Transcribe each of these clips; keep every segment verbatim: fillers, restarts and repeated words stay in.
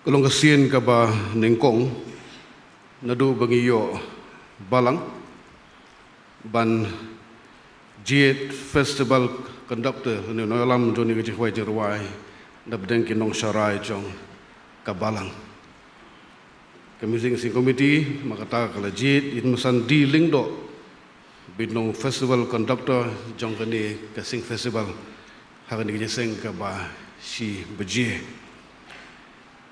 Ka long ka sien kaba nyngkong naduh ba ngi ïoh balang ban jied festival conductor, ne nongïalam jong kane ka jingkhawai jingrwai, da pdeng ki nongsharai jong ka balang. Ka Music Committee, ma kata ka la jied, ïa Tymmen San D Lyngdoh, ba un long festival conductor jong kane ka Sing Festival ha kane ka jingïaseng kaba shi baje.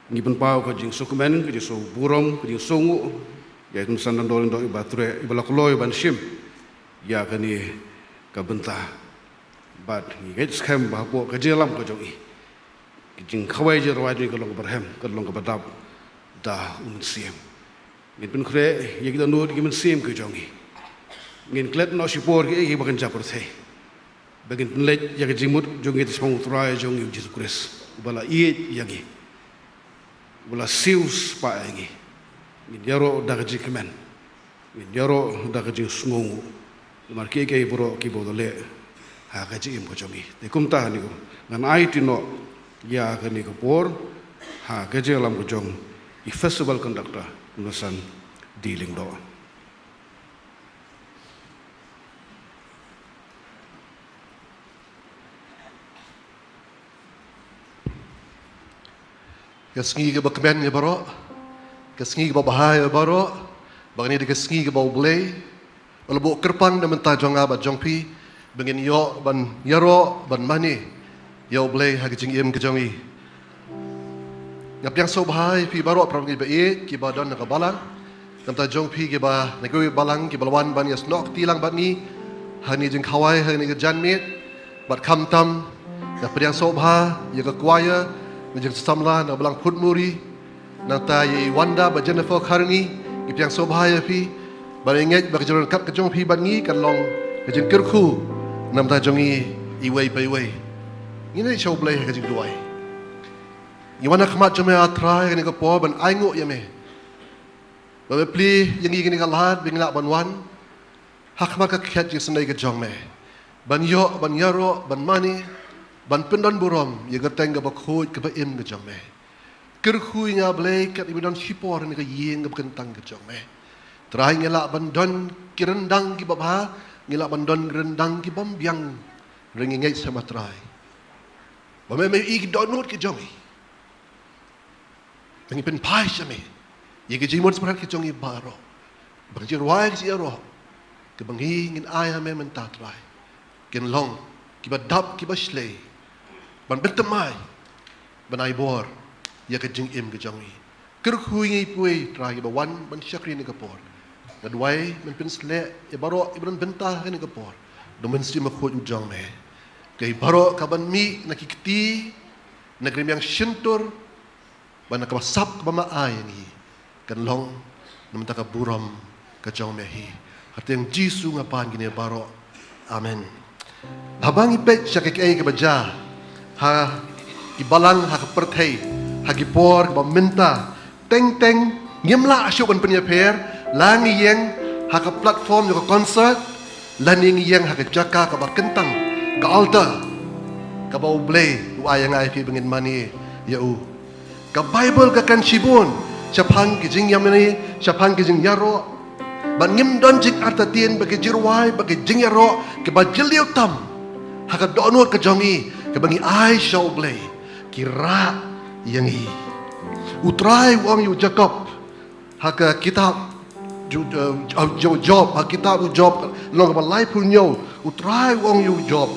Ngi pynpaw ka jingsngewkmen, ka jingsngewburom, ka jingsngewnguh ïa i Tymmen San Lyngdoh, iba treh, iba la kloi ban shim ïa kane ka bynta. Bad ngi ngeit skhem ba hapoh ka jingïalam ka jong i, ka jingkhawai jingrwai jong i ka long kaba rhem, ka long kaba dap da u Mynsiem. Ngin pynkhreh ïa ki dohnud ki mynsiem ki jong ngi. Ngin klet noh shipor kiei kiei ba kynja pyrthei, ba ngin pynleit ïa ka jingmut jong ngi shaphang U Trai jong ngi U Jisu Khrist, uba la ïeit ïa ngi, uba la siew spah ïa ngi. Ngin ïaroh da ka jingkmen, ngin ïaroh da ka jingsngewnguh namar kiei kiei baroh kiba u la leh ha ka jingim ka jong ngi. Te kumta hangne ngan aiti noh ïa kane ka por ha ka jingïalam ka jong i festival conductor, Tymmen San D Lyngdoh. Ka sngi kaba kmen ïa baroh, ka sngi kaba bha ïa baroh, ba kane dei ka sngi kaba U Blei u la buh kyrpang na ka bynta jong nga bad jong phi, ba ngin ïoh ban ïaroh ban mane ïa U Blei ha ka jingim ka jong i. Nga pdiang sngewbha ïa phi baroh, para bangeit ba ïeit kiba don ha ka balang, na ka bynta jong phi kiba na kiwei balang kiba la wan ban ïasnoh kti lang bad ngi ha kane ka jingkhawai, ha kane ka janmiet. Bad khamtam, nga pdiang sngewbha ïa ka choir, ka jingsamla na ka balang Phuntmuri, nangta ïa i Wanda bad Jennifer Kharngi, ngi pdiang sngewbha ïa phi. Bad nga ngeit ba ka jingryngkat ka jong phi bad ngi kan long ka jingkyrkhu na ka bynta jong ngi iwei pa iwei. Ngin ïa shah U Blei ha ka jingduwai. Ngi wan ha khmat jong me, A Trai, ha kane ka por ban ainguh ïa me ba me plie ïa ngi kane ka lad ba ngin lah ban wan ha khmat ka khet jingsnei ka jong me, ban ïoh, ban ïaroh, ban mane, ban pyndonburom ïa ka kyrteng kaba khuid kaba im ka jong me. Kyrkhu ïa nga, Blei, kat iba don shipor ha kane ka ïing kaba kyntang ka jong me. Trai, ngi lah ban don ki ryndang kiba bha, ngi lah ban don ki ryndang ki bym biang, hynrei ngi ngeit skhem, A Trai, ba me, me ïohi ki dohnud ki jong ngi. Ba ngi pynphai sha me ïa ki jingmut jingpyrkhat ki jong ngi baroh, ba ki jingrwai, ki jingïaroh kiba ngi ngin ai ha me mynta, Trai, kin long kiba dap, kiba shlei, ban pynthymmai, ban ai bor ïa ka jingim ka jong ngi. Kyrkhu ïa ngi iwei pa iwei, Trai, kiba wan ban shakri ha kane ka por. Nga duwai men pynsleh ïa baroh iba don bynta ha kane ka por da U Mynsiem Bakhuid u jong me. Ki baroh kiban mih na ki kti, na ki rmiang shyntur, bad na kaba sap kaba me ai ïa ngi, kan long na ka bynta ka burom ka jong me hi. Ha kyrteng Jisu nga pan kine baroh. Amen. Haba ngi peit sha kaei kaei kaba jia ha ki balang, ha ka pyrthei, ha ki por kiba mynta, teng teng ngim lah shuh ban pynïapher, la ngi ïeng ha ka platform jong ka concert, lane ngi ïeng ha ka jaka kaba kyntang, ka altar, kaba U Blei u ai ïa nga ïa phi ba ngin mane ïa u. Ka Baibl ka kren shibun shaphang ki jingïamane, shaphang ki jingïaroh. Bad ngim don jingartatien ba ki jingrwai, ba ki jingïaroh kiba jylliew tam ha ka dohnud ka jong ngi, kiba ngi ai sha U Blei, ki rah ïa ngi. U Trai u ong ïa u Jakob ha ka kitab ju-, eh, ju-, Job, ha ka kitab u Job, lynnong kaba laiphew hynñiew, U Trai u ong ïa u Job: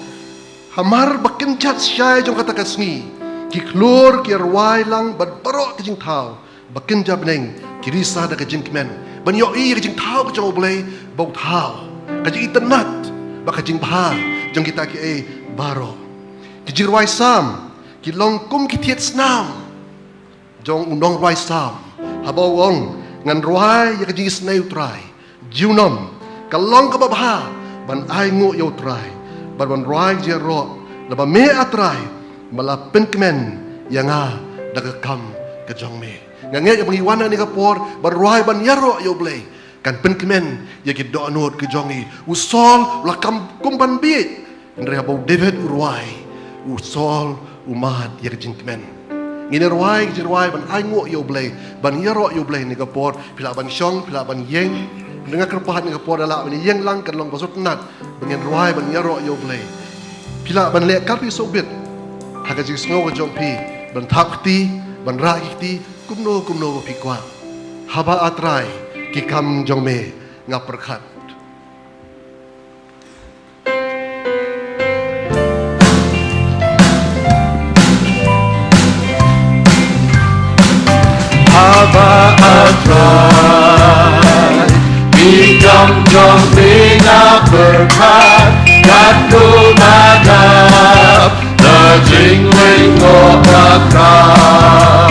Hamar ba kynjat shai jong kata ka sngi, ki khlur ki rwai lang bad baroh ki jingthaw ba kynja bneng ki risa da ka jingkmen, ban ïohi ïa ka jingthaw ka jong U Blei ba u thaw, ka jingitynnad bad ka jingbha jong kita kiei baroh. Ki jingrwai Salm ki long kum ki thied snam jong u nongrwai Salm, haba u ong: Ngan rwai ïa ka jingisynei U Trai junom, ka long kaba bha ban ainguh ïa U Trai, bad ban rwai ïaroh, naba me, A Trai, me la pynkmen ïa nga da ka kam ka jong me. Nga ngeit ba ngi wan ha kane ka por ban rwai ban ïaroh ïa U Blei, kan pynkmen ïa ki dohnud ki jong ngi. U Saul u la kam kum ban bieit, hynrei haba u David u rwai, u Saul u mad ïa ka jingkmen. Ngin rwai, ngin rwai ban ainguh ïa U Blei, ban ïaroh ïa U Blei ha kane ka por. Phi lah ban shong, phi lah ban ïeng. Nga kyrpad ha kane ka por lada lah ban ïeng lang kan long ba sngewtynnat ba ngin rwai ban ïaroh ïa U Blei. Phi lah ban leh katba phi sngewbit ha ka jingsngew ka jong phi, ban thap kti, ban rah kti, kumno kumno ba phi kwah. Haba, A Trai, ki kam jong me nga pyrkhat. Haba, A Trai, ki kam jong me nga pyrkhat, katno ba dap da jingweng noh ba khraw.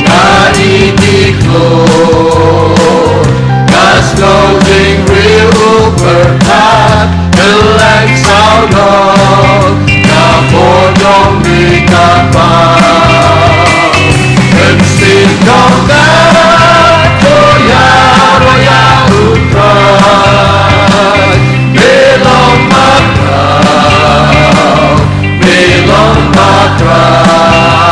Nga ïeit khlur, nga sngew jingriewpyrkhat, kylleng saw noh ka bor jong me ka paw. Mynsiem jong nga to ïaroh ïa U Trai, me long ba khraw, me long ba khraw.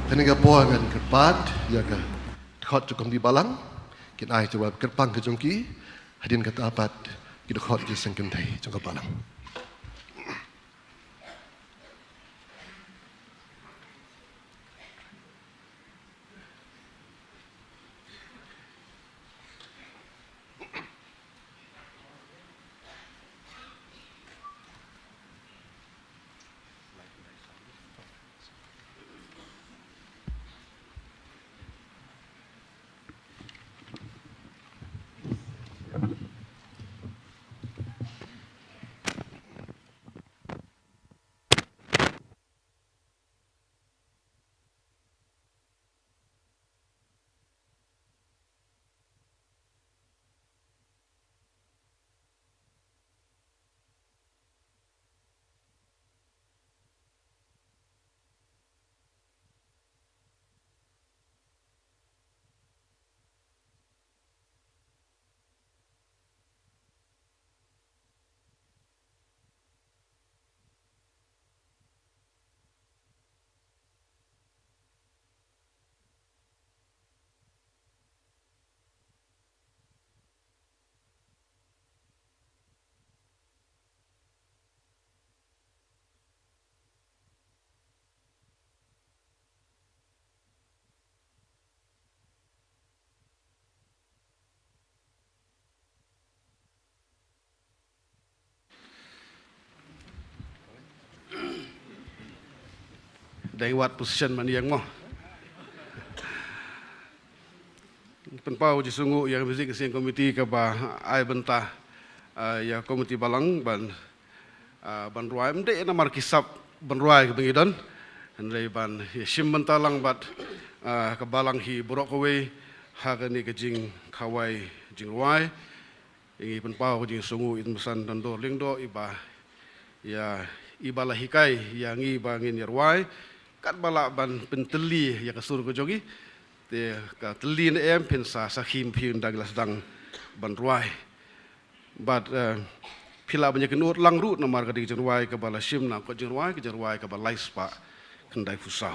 Kane ka por ngan kyrpad ïa ka dkhot jong ka Komiti Balang kin ai jubab kyrpang ka jong ki. Hadien kata pat ki dkhot ki seng kynthei jong ka Balang. Dang wad position man ïeng mo. Pynpaw jingsngewnguh ïa ka Music Singing Committee kaba ai bynta, ah, ïa Komiti Balang ban, ah, ban rwai. Ym dei namar ki sap ban rwai kiba ngi don. Hynrei ban ïa shim bynta lang bad, ah, ka Balang hi baroh kawei ha kane ka jingkhawai jingrwai. Ngi pynpaw ka jingsngewnguh ïa i Tymmen Sandor Lyngdoh iba, ïa, iba la hikai ïa ngi ba ngin ïa rwai katba lah ban pyntylli ïa ka sur ka jong ngi. Te ka tylli ne em phin sa sakhi ma phi ynda ngi la sdang ban rwai. Bad, eh, phi lah ban ïakynduh lang ruh namar ka dei ka jingrwai kaba la shim na ka jingrwai, ka jingrwai kaba lai spah khyndai phew saw.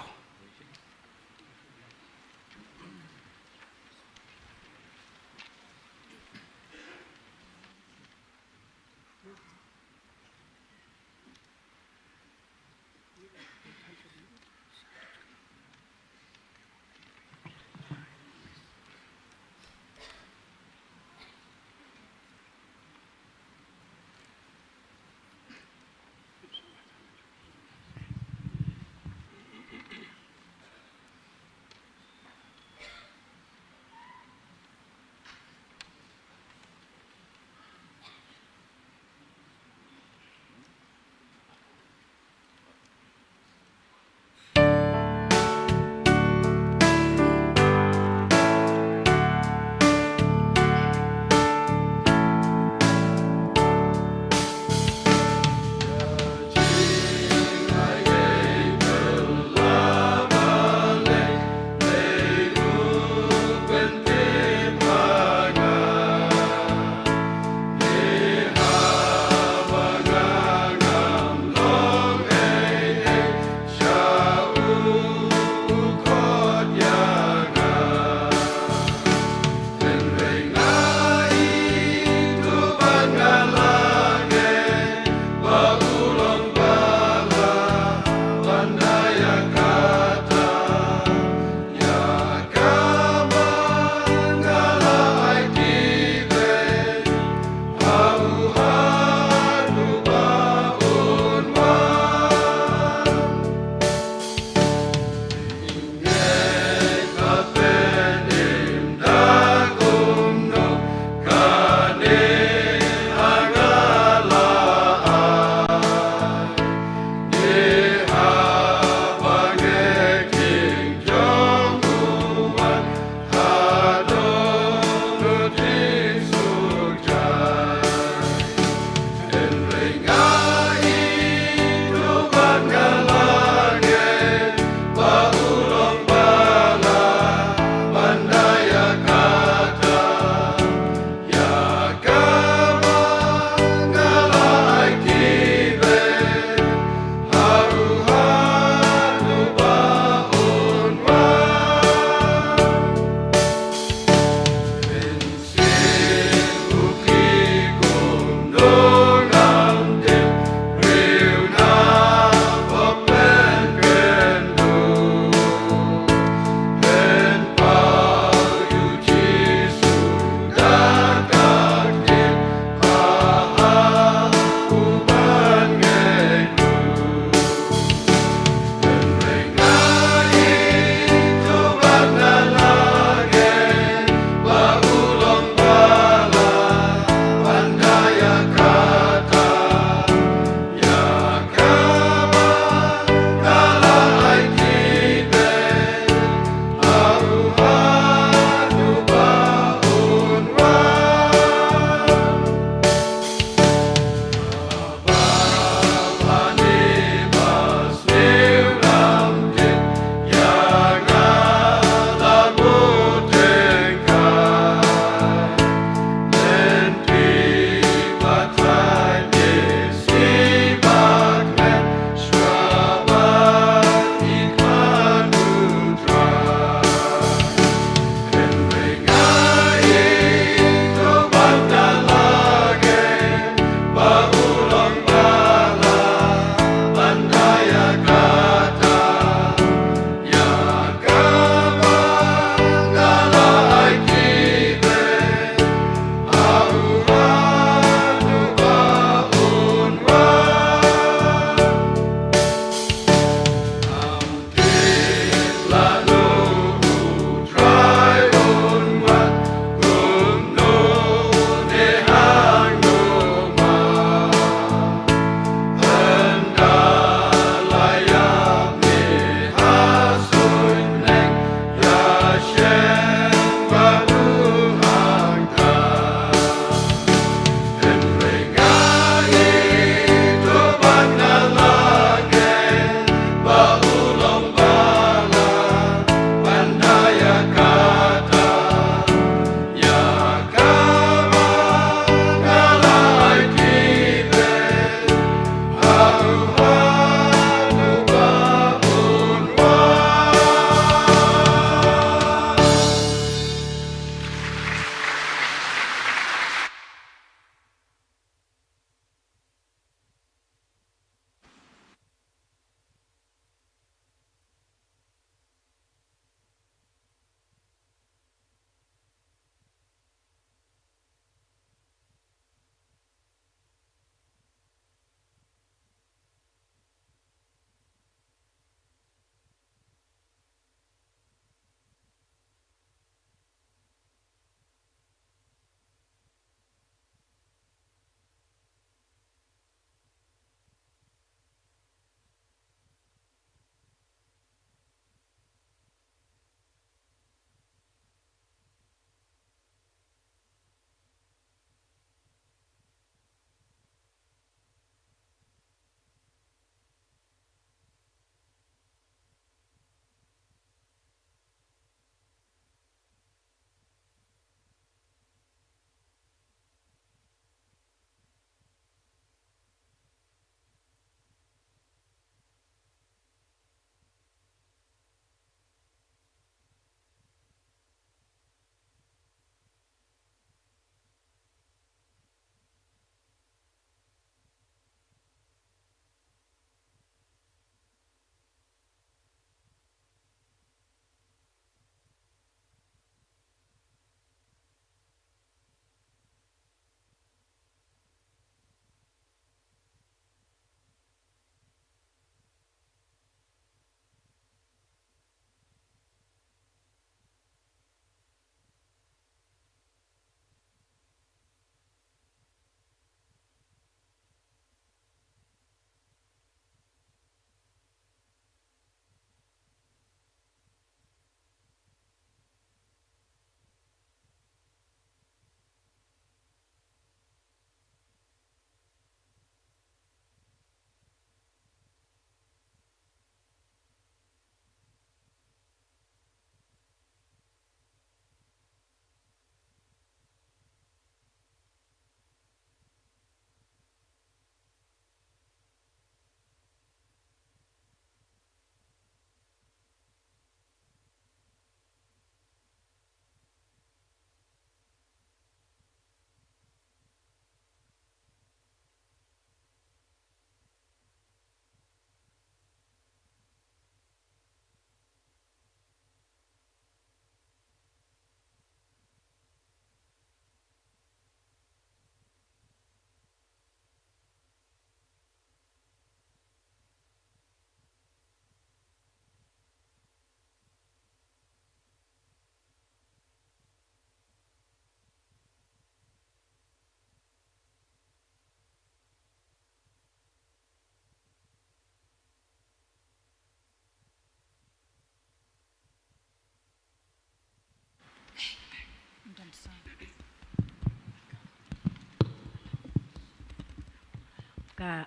Ka,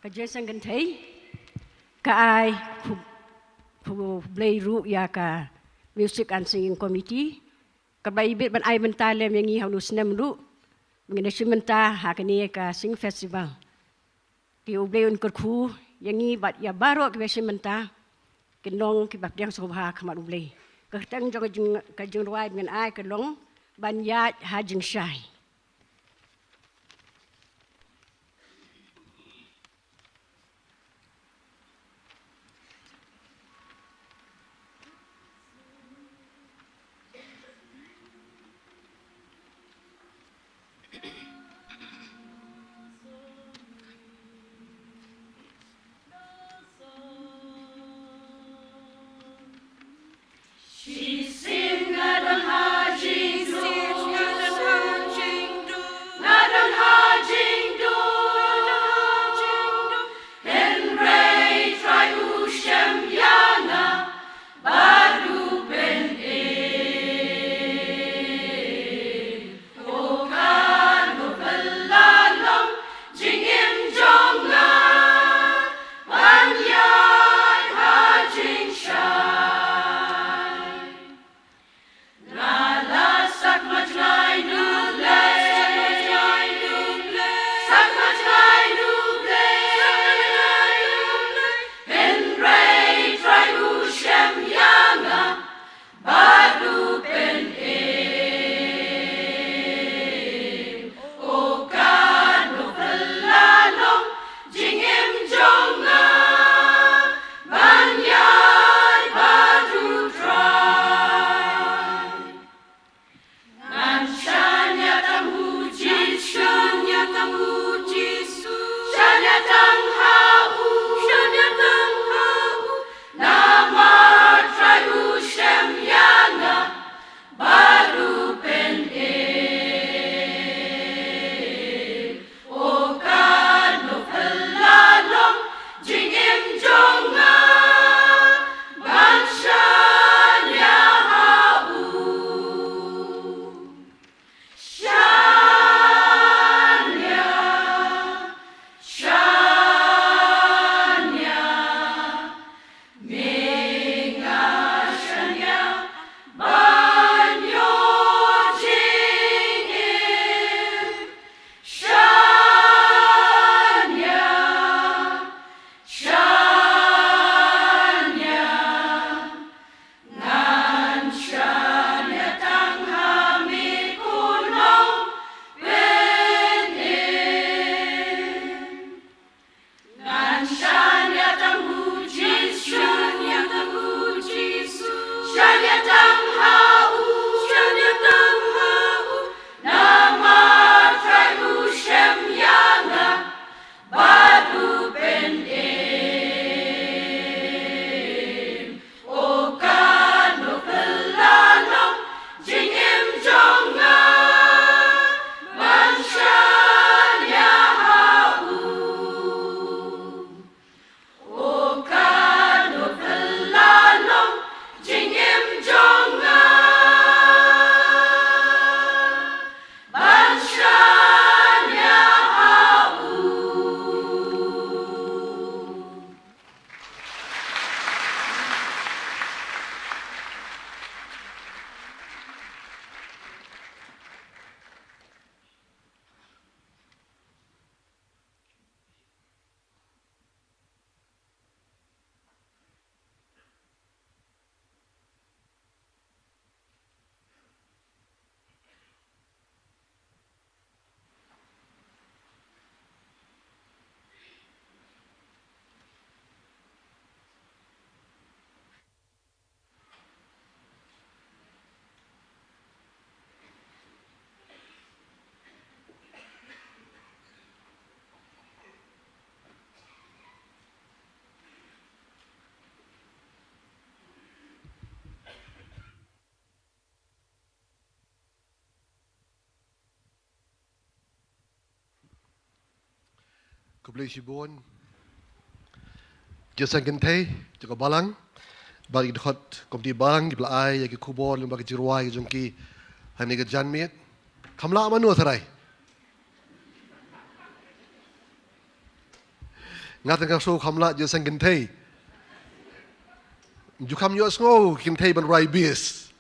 ka jingïaseng kynthei ka ai khu-, khublei ruh ïa ka Music and Singing Committee kaba ibit ban ai bynta lem ïa ngi ha une u snem ruh ba ngin ïashim bynta ha kane ka Sing Festival. Te U Blei un kyrkhu ïa ngi bad ïa baroh kiba shim bynta, kin long kiba pdiang sngewbha ha khmat U Blei. Ka kyrteng jong ka jing, ka jingrwai ba ngan ai ka long Ban Ïaid Ha Jingshai. Khublei shibun. Jingïaseng kynthei jong ka balang bad ki dkhot komiti balang kiba la ai ïa ki khubor lyngba ki jingrwai jong ki ha kane ka janmiet. Kham lah mano tharai? Nga tang ka shu kham lah jingïaseng kynthei. Ju kham ïohsngew kynthei ban rwai bass.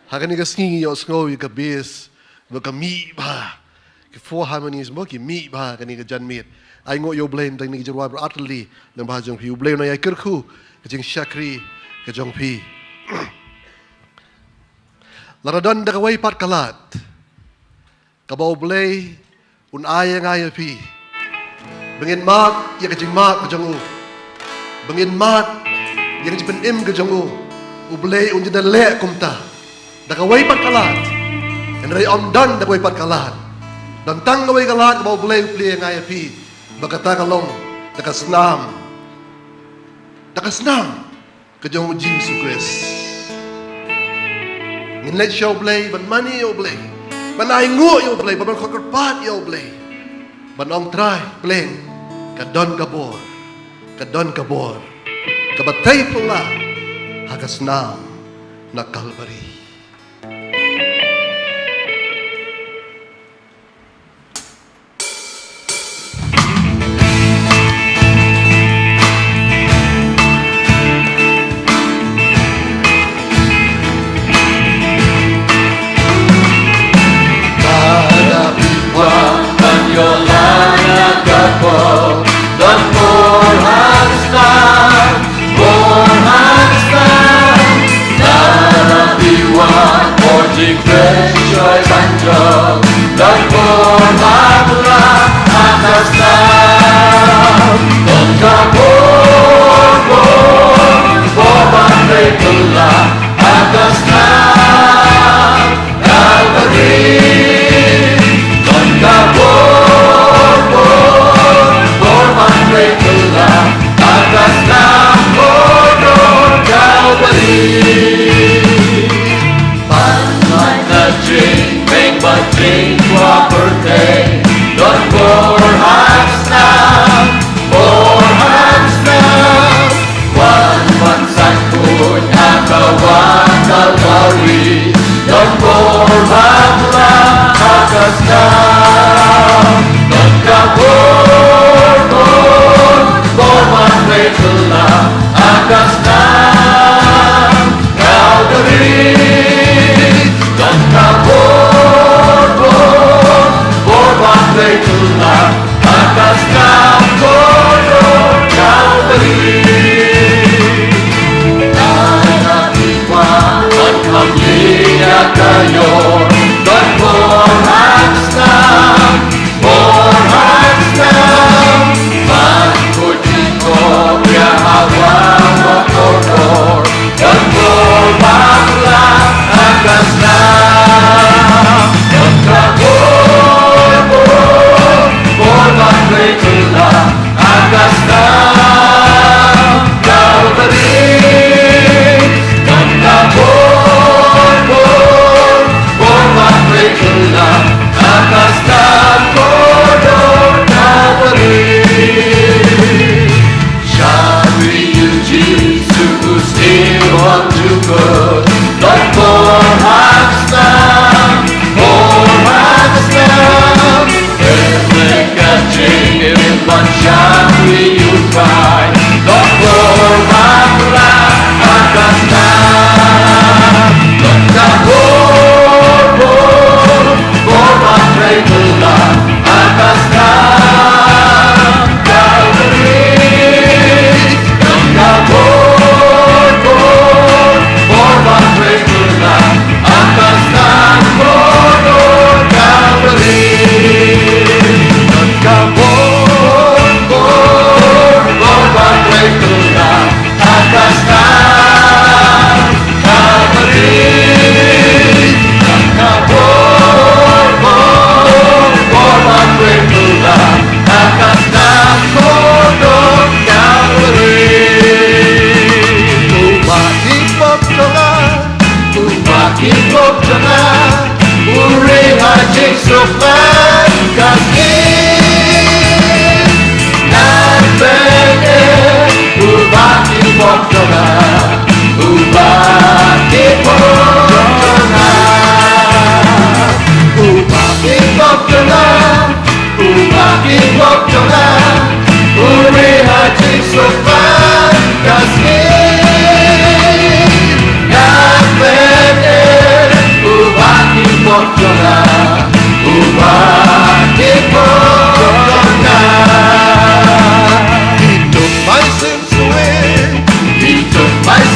Ha kane ka sngi ngi ïohsngew ïa ka bass. Ba ka mih bha. Ki four harmonies mo ki mih bha kane ka janmiet. Ai nguh ïa U Blei na ka bynta kane ka jingrwai baroh artylli. Lyngba jong phi U Blei un ïai kyrkhu ka jingshakri ka jong phi. Lada don da kawei pat ka lad kaba U Blei un ai ïa nga ïa phi, ba ngin mad ïa ka jingmad ka jong u, ba ngin mad ïa ka jingpynim ka jong u, U Blei un ïa da leh kumta. Da kawei pat ka lad, hynrei ym don da kawei pat ka lad. Don tang kawei ka lad kaba U Blei u plie ïa nga ïa phi, ba kata ka long da ka snam. Da ka snam ka jong U Jisu Khrist. Ngin leit sha U Blei ban mane ïa U Blei, ban ai nguh ïa U Blei, ban khot kyrpad ïa U Blei, ban ong Trai, pleng, ka don ka bor, ka don ka bor kaba tei pynlah ha ka snam na Kalbari.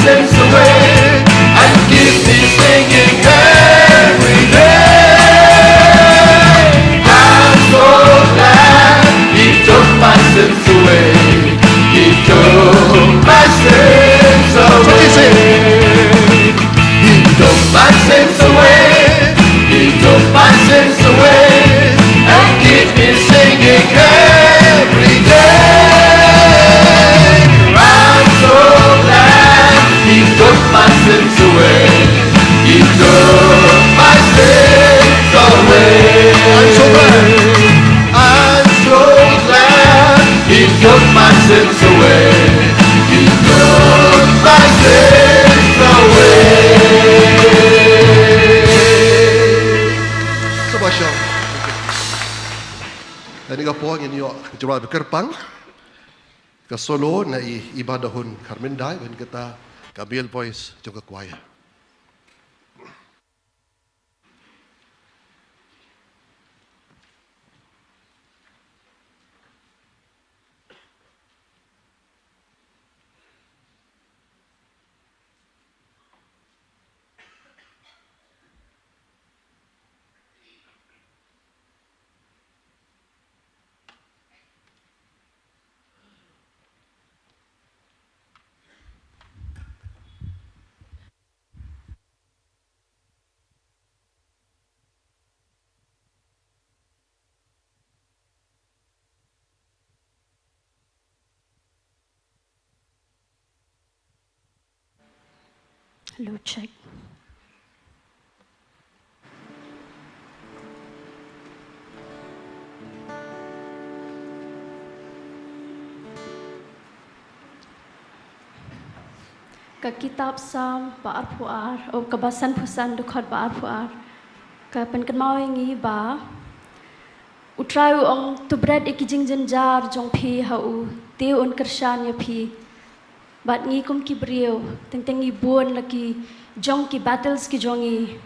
sins away and keep me singing every day. I'm so glad He took my sins away. He took my sins away. He took my sins away. He took my sins away and keep me singing every day. I'm so glad He took my sins away. He took my sins away. I'm so glad. I'm so glad He took my sins away. He took my sins away. Sa ba shong. Kane ka por ngin ïoh ka jingrwai ba kyrpang. Ka solo na i Iba Dahun Kharmyndai, ban kata ka male voice jong ka choir. Hello, check. Ka kitab Salm ba arphew ar, oh, kaba sanphew san, dkhot ba arphew ar, ka pynkynmaw ïa ngi ba U Trai u ong, to bret ïa ki jingjynjar jong phi ha u, te un kyrshan ïa phi. Bad ngi kum ki briew, teng teng ngi bun la ki jong ki battles ki jong ngi.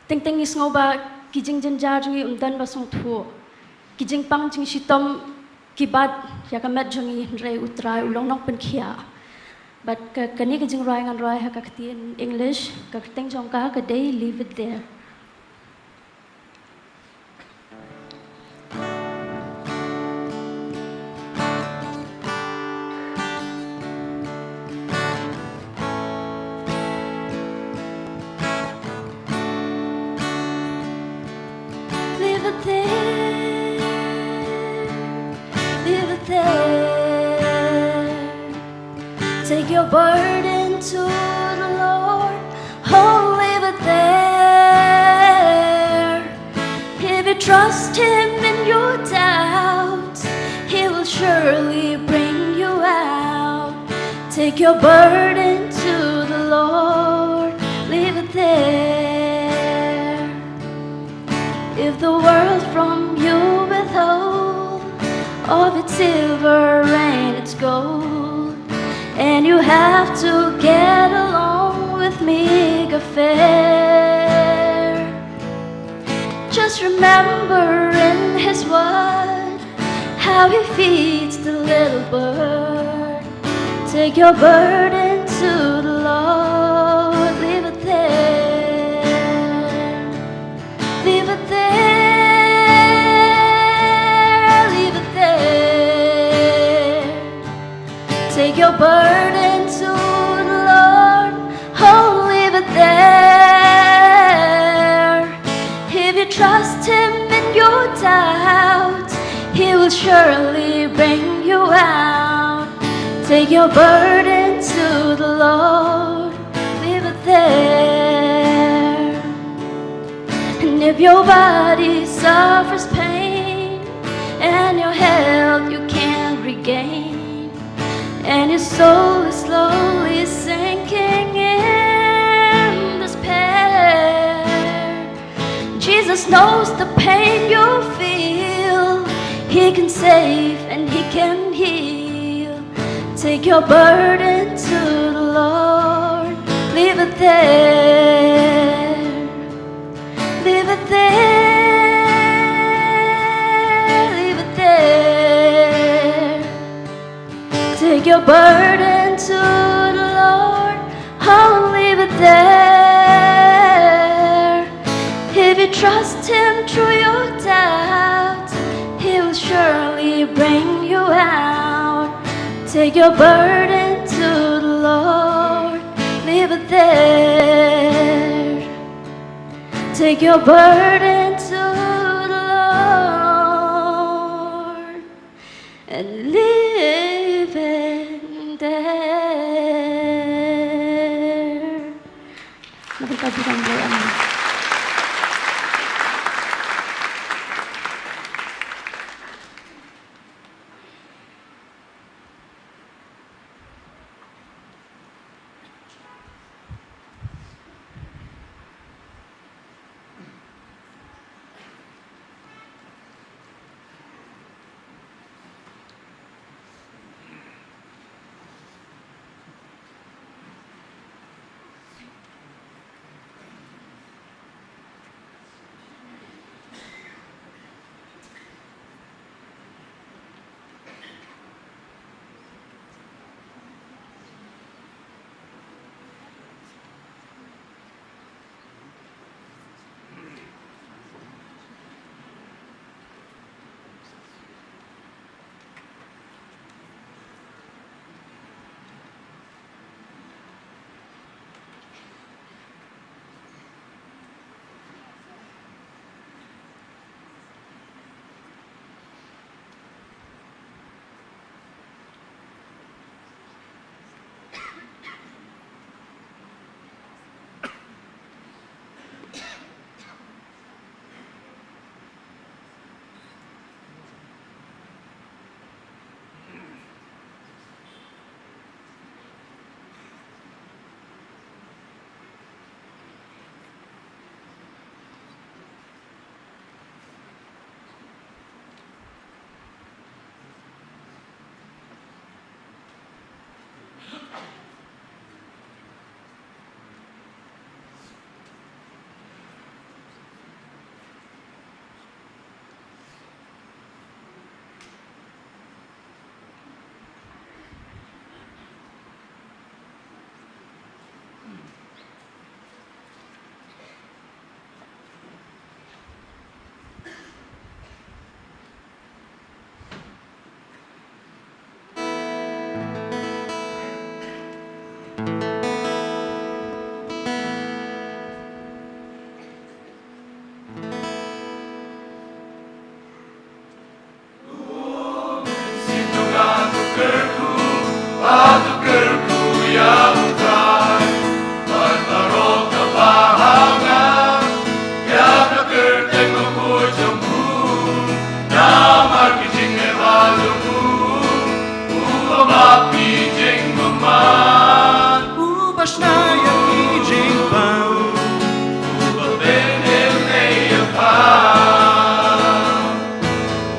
Teng teng ngi sngew ba ki jingjynjar jong ngi ym don ba sngewthuh. Ki jingpang jingshitom ki bat ïa ka met jong ngi, hynrei U Trai u long nongpynkhiah. Bad ka, kane ka jingrwai ngan rwai ha ka ktien English, ka kyrteng jong ka ka dei Leave It There. Leave it there, leave it there. Take your burden to the Lord, oh, leave it there. If you trust Him in your doubts, He will surely bring you out. Take your burden to the Lord, leave it there. If the world from you withhold of its silver and its gold, and you have to get along with meager fare, just remember in His word how He feeds the little bird. Take your burden to the Lord, leave it there. Leave it there, leave it there. Take your burden to the Lord, oh, leave it there. If you trust Him in your doubts, He will surely bring you out. Take your burden to the Lord, leave it there. And if your body suffers pain and your health you can't regain, and your soul is slowly sinking in despair, Jesus knows the pain you feel. He can save and He can heal. Take your burden to the Lord. Leave it there. Leave it there. Leave it there. Take your burden to the Lord. there. If you trust Him through your doubts, He will surely bring you out. Take your burden to the Lord, leave it there. Take your burden to the Lord and leave it there.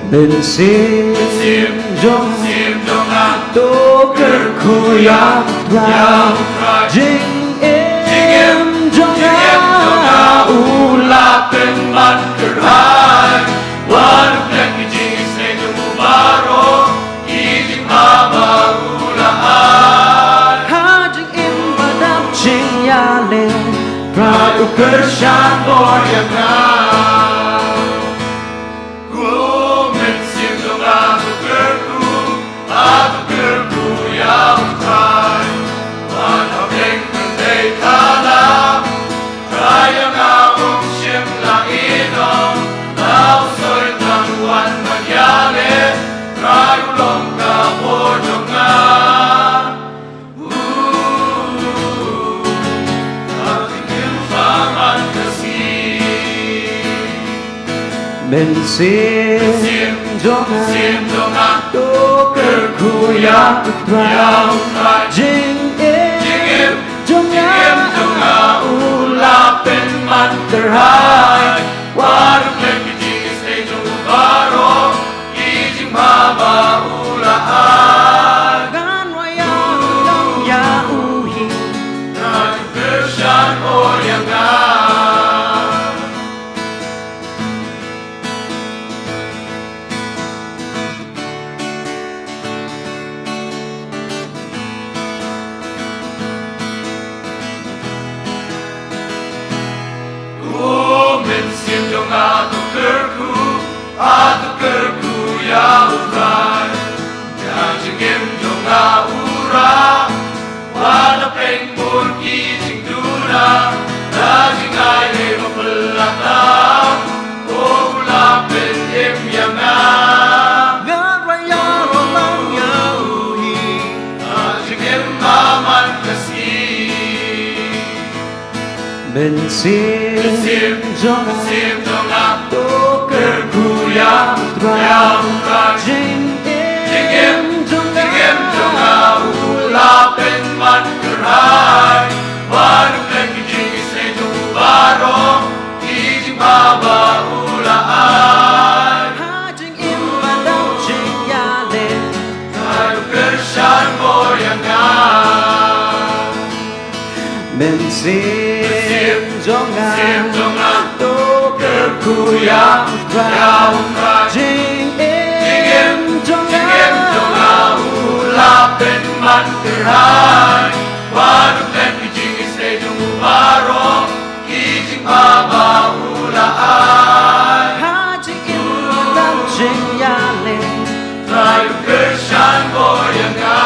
Mynsiem jong nga to kyrkhu ïa U Trai. Jingim jong nga u la pynban kyrhai. Wat u klet ki jingisynei jong u baroh, ki jingbha ba u la ai. Ha jingim ba dap jingïaleh, Trai u kyrshan bor ïa nga. Ko mynsiem jong nga to kyrkhu, to kyrkhu ïa U Trai. Wat hapdeng pyrthei thala, Trai ïa nga um shym la ïehnoh. La u Soitan u wan ban ïaleh, Trai u long ka bor jong nga. Mynsiem jong nga to kyrkhu ïa U Trai. Jingim jong nga u la pynban kyrhai. Wat u klet ki jingisynei jong u baroh, ki jingbha ba u la ai. Ngan wad ïa u hi, ngan kyrshan bor ïa nga. Mynsiem jong nga, to kyrkhu ïa U Trai. Jingim jong nga, u la pynman kyrhai. Baroh ki jingisynei jong u baroh, ki jingbha ba u la ai. Ha jingim bad jingïaleh, Trai u kyrshan bor ïa nga. Mynsiem jong nga, to kyrkhu ïa U Trai. Jingim jong nga, u la pynman kyrhai. Baroh ki jingisynei jong u baroh, ki jingbha ba u la ai. Ha jingim bad jingïaleh, Trai u kyrshan bor ïa nga.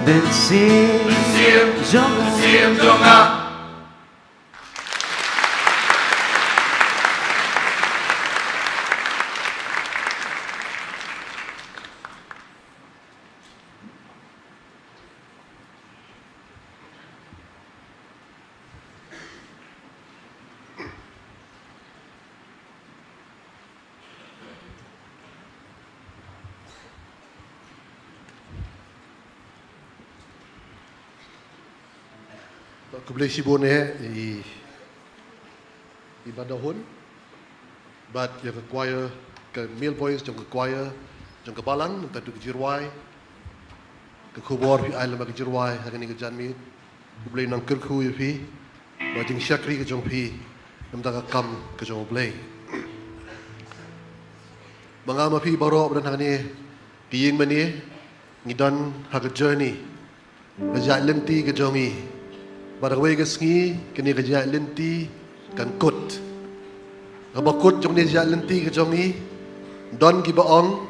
Mynsiem jong nga, mynsiem jong nga. Khublei shibun eh i, i Bah Dahun bad ïa ka choir, ka male voice jong ka choir jong ka balang, nangta tu ka jingrwai. Ka khubor phi ai lem ka jingrwai ha kane ka janmiet. Khublei nang kyrkhu ïa phi, ba jingshakri ka jong phi, nangta ka kam ka jong U Blei. Ma nga ma phi baroh ba don ha kane ka ïing mane, ngi don ha ka journey, ka jait lynti ka jong ngi. Bad ha kawei ka sngi kane ka jait lynti kan kut. Kaba kut jong kane ka jait lynti ka jong ngi, don kiba ong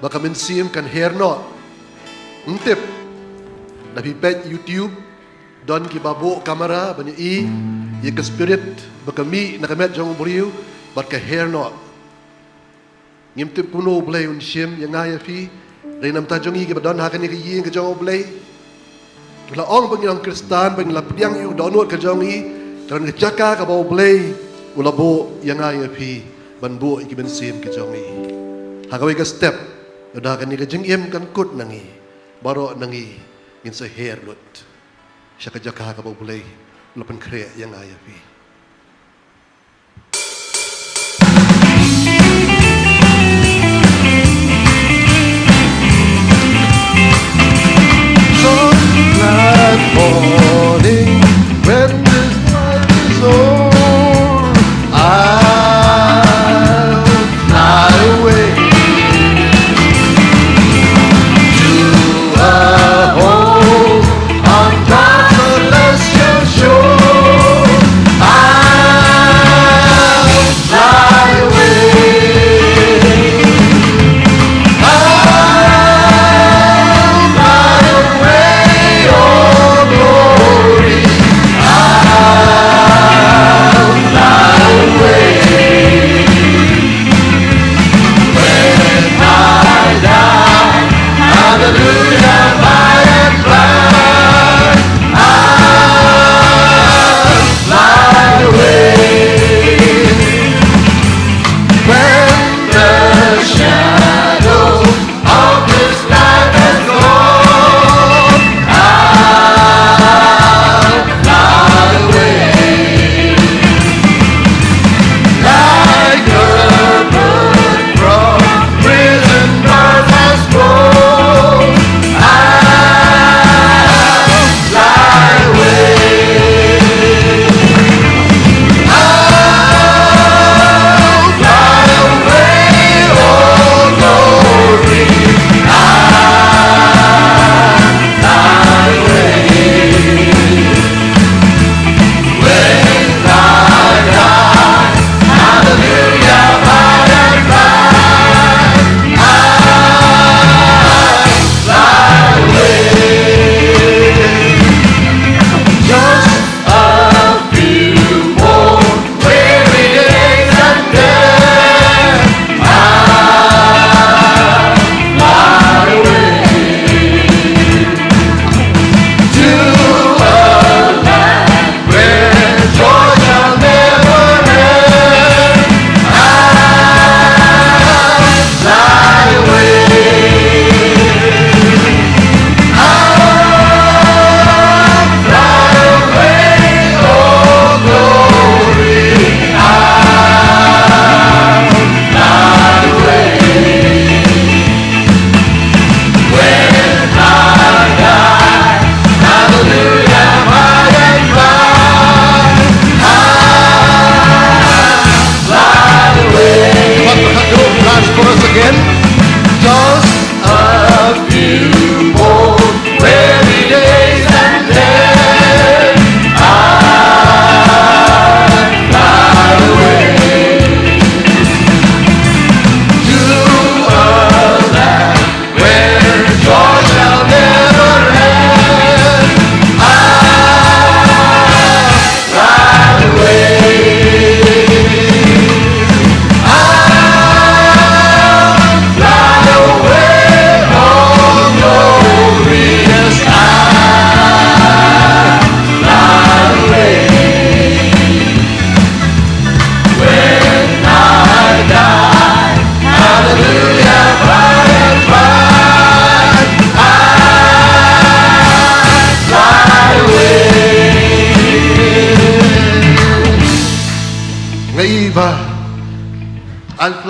ba ka mynsiem kan her noh. Ym tip, da phi peit YouTube, don kiba buh kamera ban ïohi ïa ka spirit ba ka mih na ka met jong u briew bad ka her noh. Ngim tip kumno U Blei un shim ïa nga ïa phi. Hynrei namar jong ngi kiba don ha kane ka ïing ka jong U Blei, ngi la ong ba ngi long Khristan, ba ngi la pdiang ïa u dohnud ka jong ngi, ka don ka jaka kaba U Blei u la buh ïa nga ïa phi ban buh ïa ki mynsiem ki jong ngi. Ha kawei ka step, lada kane ka jingim kan kut na ngi, baroh na ngi ngin sa her lut sha ka jaka kaba U Blei u la pynkhreh ïa nga ïa phi. Glad morning, when this life is o'er, I'll fly away to a home on God's celestial shore. I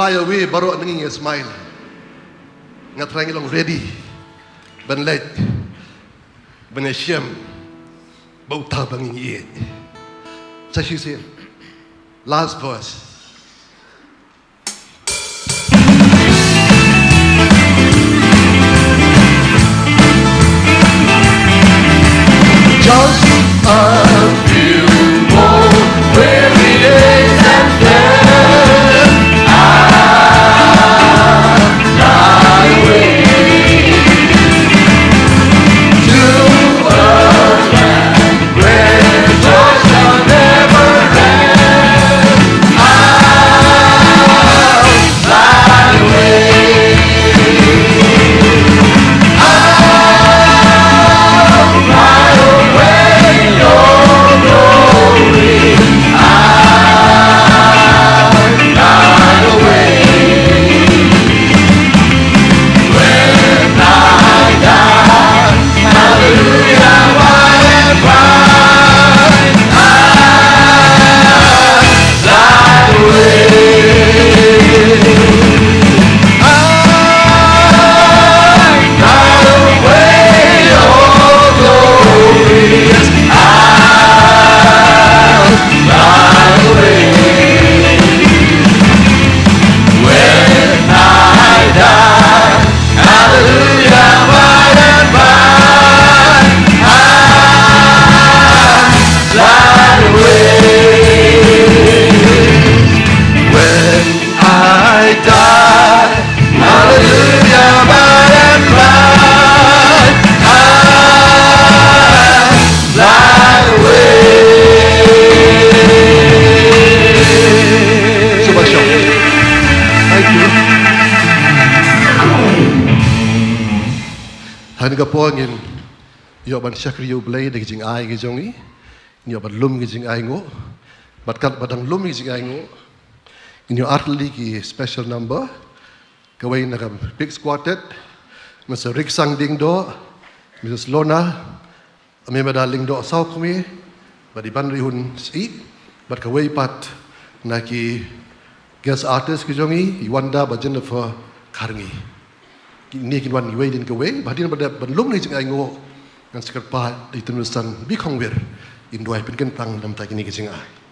Ai, ïa wei baroh na ngi ngi smile. Nga trai ngi long ready ban leit, ban ïashem ba uta ba ngi ïeit. Sa shisien, last verse. Just a few more weary days and then I'll fly away to a land where joy shall never end. I'll fly away. I'll fly away in your glory. I'll fly away. When I die, hallelujah, by and by, I'll fly away. I'll fly away, oh glorious, I'll fly away. When I die, hallelujah, by and by, I'll fly away. When I die, hallelujah, by and by, I'll fly away. Sngewbha shong. Thank you. Ha kane ka por ngin ïoh ban shakri ïa U Blei da ki jingai ki jong ngi. Ngin ïoh ban lum ki jingai nguh. Bad katba dang lum ki jingai nguh, ngin ïoh ar tylli ki special number. Kawei na ka Big Quartet, Mister Riksang Diengdoh, Missus Lona, Amemada Lyngdoh Sawkmie, bad i Banrihun Syiem, bad kawei pat na ki guest artist ki jong ngi, i Wanda bad Jennifer Kharngi. Kine kin wan iwei din kawei, bad hadien ba dep ban lum ïa ki jingai nguh, ngan sa kyrpad ïa i Tymmen Basan Bikhongwir, in duwai pynkyntang namar kine ki jingai.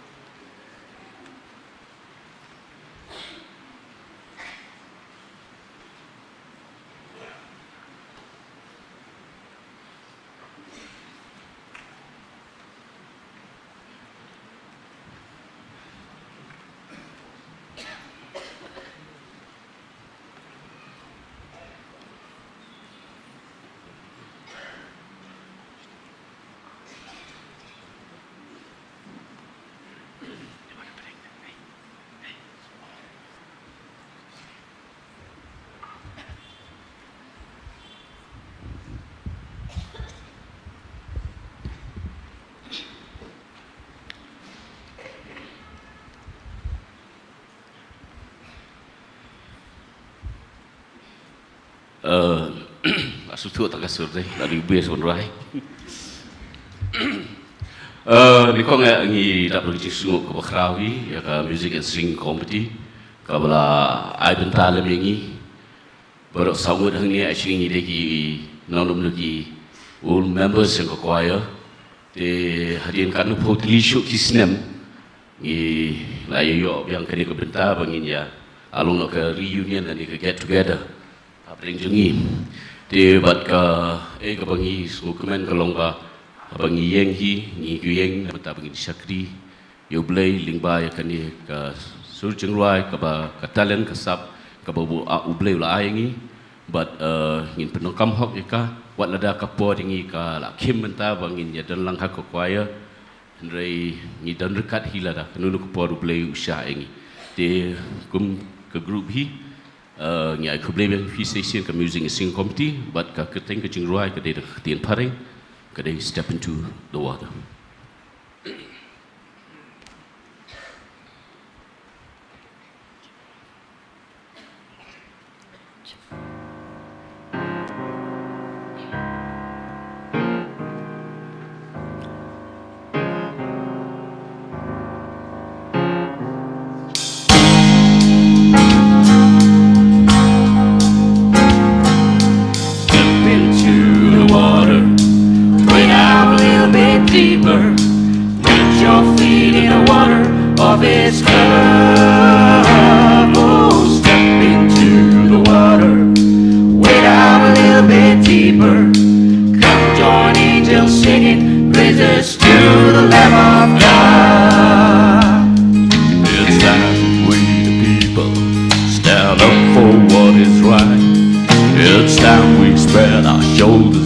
Eh, nga sngewthuh tang ka sur dei, la dei U Blei u ban rai. Eh, nyngkong eh ngi dap da ka jingsngewnguh kaba khraw hi ïa ka Music and Singing Committee kaba la ai bynta lem ïa ngi. Baroh saw ngut hangne ai shisha ngi dei ki nongdum na ki old members jong ka choir. Te hadien katno phew tylli shuh ki snem ngi la ïa ïoh biang kane ka bynta ba ngin ïa long noh ka reunion lane ka get together hapdeng jong ngi. Te bad ka, eh, kaba ngi sngewkmen ka long ba haba ngi ïeng hi, ngi ïeng na ka bynta ba ngin shakri ïa U Blei lyngba ïa kane ka sur jingrwai, kaba ka talent ka sap kaba U, ah, U Blei u la ai ïa ngi. Bad, eh, ngin pyndonkam hok ïa ka, wat lada ka por ïa ngi ka la khim mynta ba ngin ïa don lang ha ka choir. Hynrei ngi don ryngkat hi lada kano kano ka por U Blei u shah ïa ngi. Te kum ka group hi, eh, ngi ai khublei biang ïa phi sa shisien ka Music and Singing Committee, bad ka kyrteng ka jingrwai ka dei da ka ktien phareng, ka dei Step Into the Water.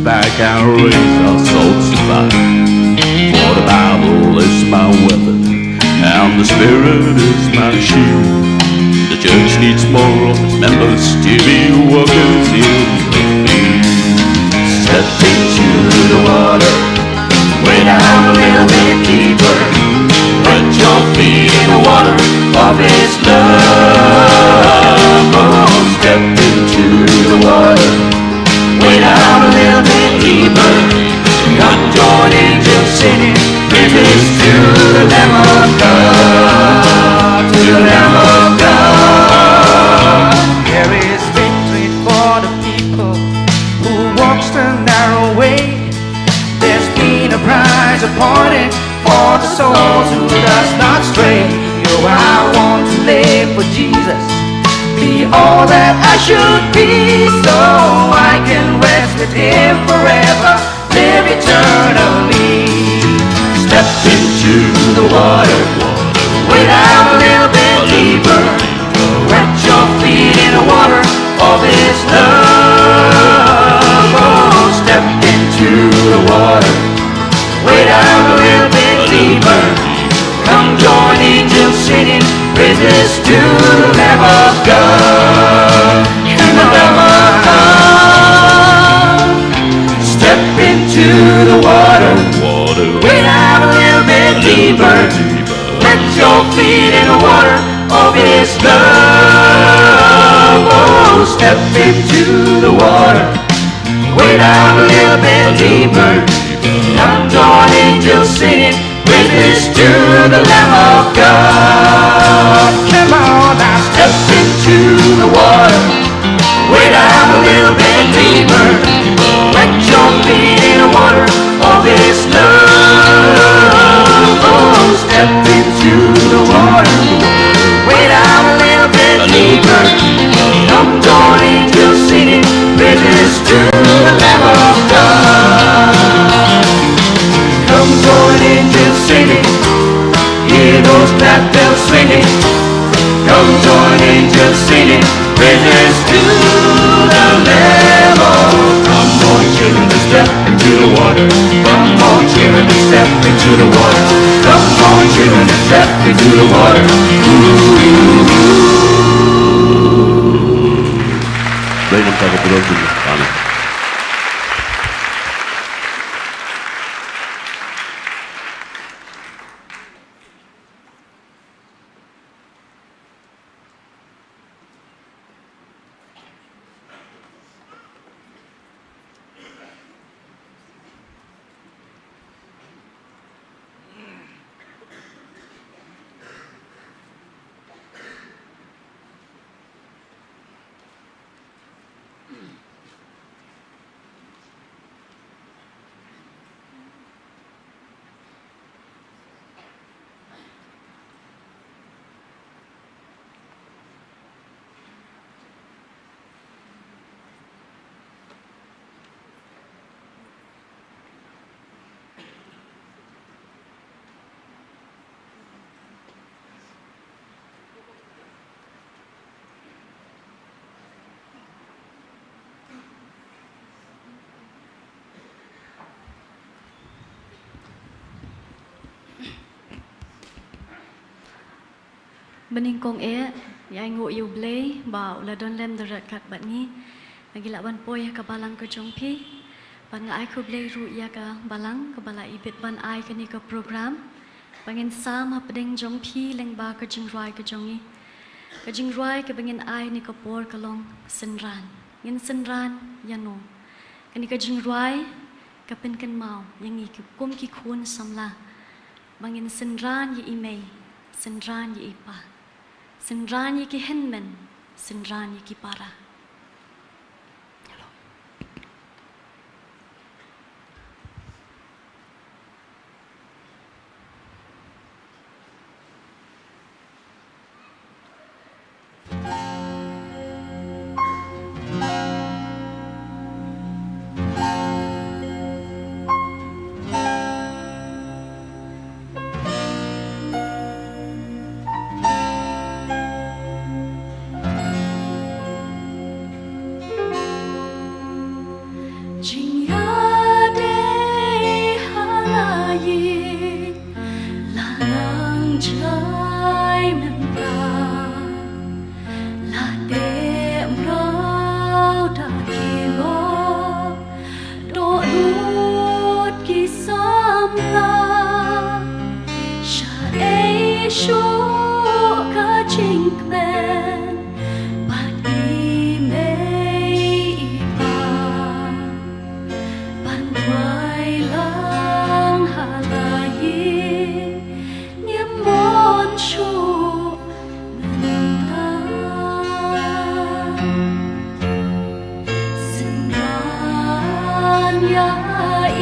Back and raise our souls to fight. For the Bible is my weapon, and the Spirit is my shield. The church needs more of its members to be walkers in the field. Step into the water, wade down a little bit deeper. Put your feet in the water of His love. Oh, step into the water. Wade down a little bit deeper. Come join angels singing. Praise to the Lamb of God. To the Lamb of God. There is victory for the people who walks the narrow way. There's been a prize appointed for the souls who does not stray. Oh, I want to live for Jesus, be all that I should be, so I can rest with Him forever, live eternally. Step into the water, wade down a little bit deeper. Wet your feet in the water of His love. Oh, step into the water. Wade down a little bit deeper. Come join angels singing praises to the Lamb of God. To the Lamb of God. Step into the water. Water. Wade down a little bit deeper. Wet your feet in the water of His love. Oh, step into the water. Wade down a little bit deeper. Come join angels singing praises to the Lamb of God. Come on now, step into the water. Wade down a little bit deeper. Wet your feet in the water of His love. Oh, step into the water. Wade down a little bit deeper. Come join angels singing praises to the Lamb of God. Come join angels singing. Hear those glad bells swinging. Come join angels singing praises to the Lamb of God. Come on, children, step into the water. Come on, children, step into the water. Come on, children, step into the water. Ooh. Dei namar ka pura jin. Amen. Banyngkong eh, ïa ai nguh ïa U Blei ba u la don lem da rat kat bad ngi. Ngi la wan poi ha ka balang ka jong phi. Bad nga ai khublei ruh ïa ka balang kaba la ibit ban ai kane ka program. Ba ngin sam hapdeng jong phi lyngba ka jingrwai ka jong ngi. Ka jingrwai kaba ngin ai ha kane ka por ka long synran. Ngin synran ïano? Kane ka jingrwai ka pynkynmaw ïa ngi ki kum ki khun samla. Ba ngin synran ïa i mei, synran ïa i pa, synran ïa ki hynmen, synran ïa ki para.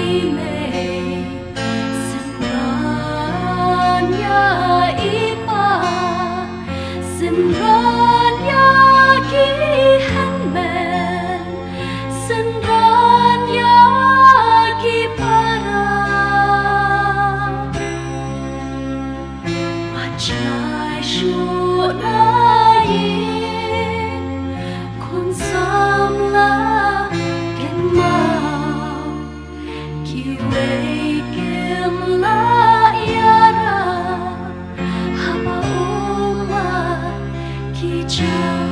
i mei, synran ïa i pa, synran ïa ki hynmen, synran ïa ki para. Wat shai shuh na ïing, khun samla kynmaw, kiwei kim lah ïarap haba u mat ki jam.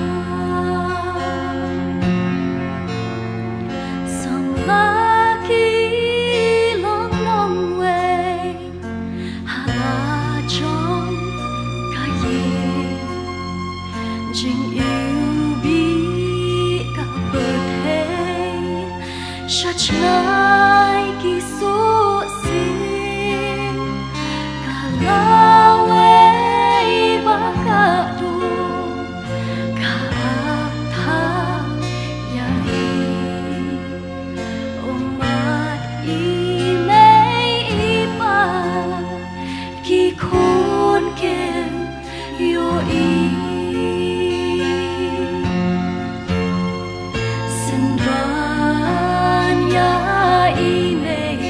Samla ki long nongwei ha la jong ka ïing, jingiwbih ka pyrthei sha jngai ki suh sing. Ka lawei ba ka dum ka ap tang ïa i. U mat i mei i pa, ki khun kim ïohi. Synran ïa i mei,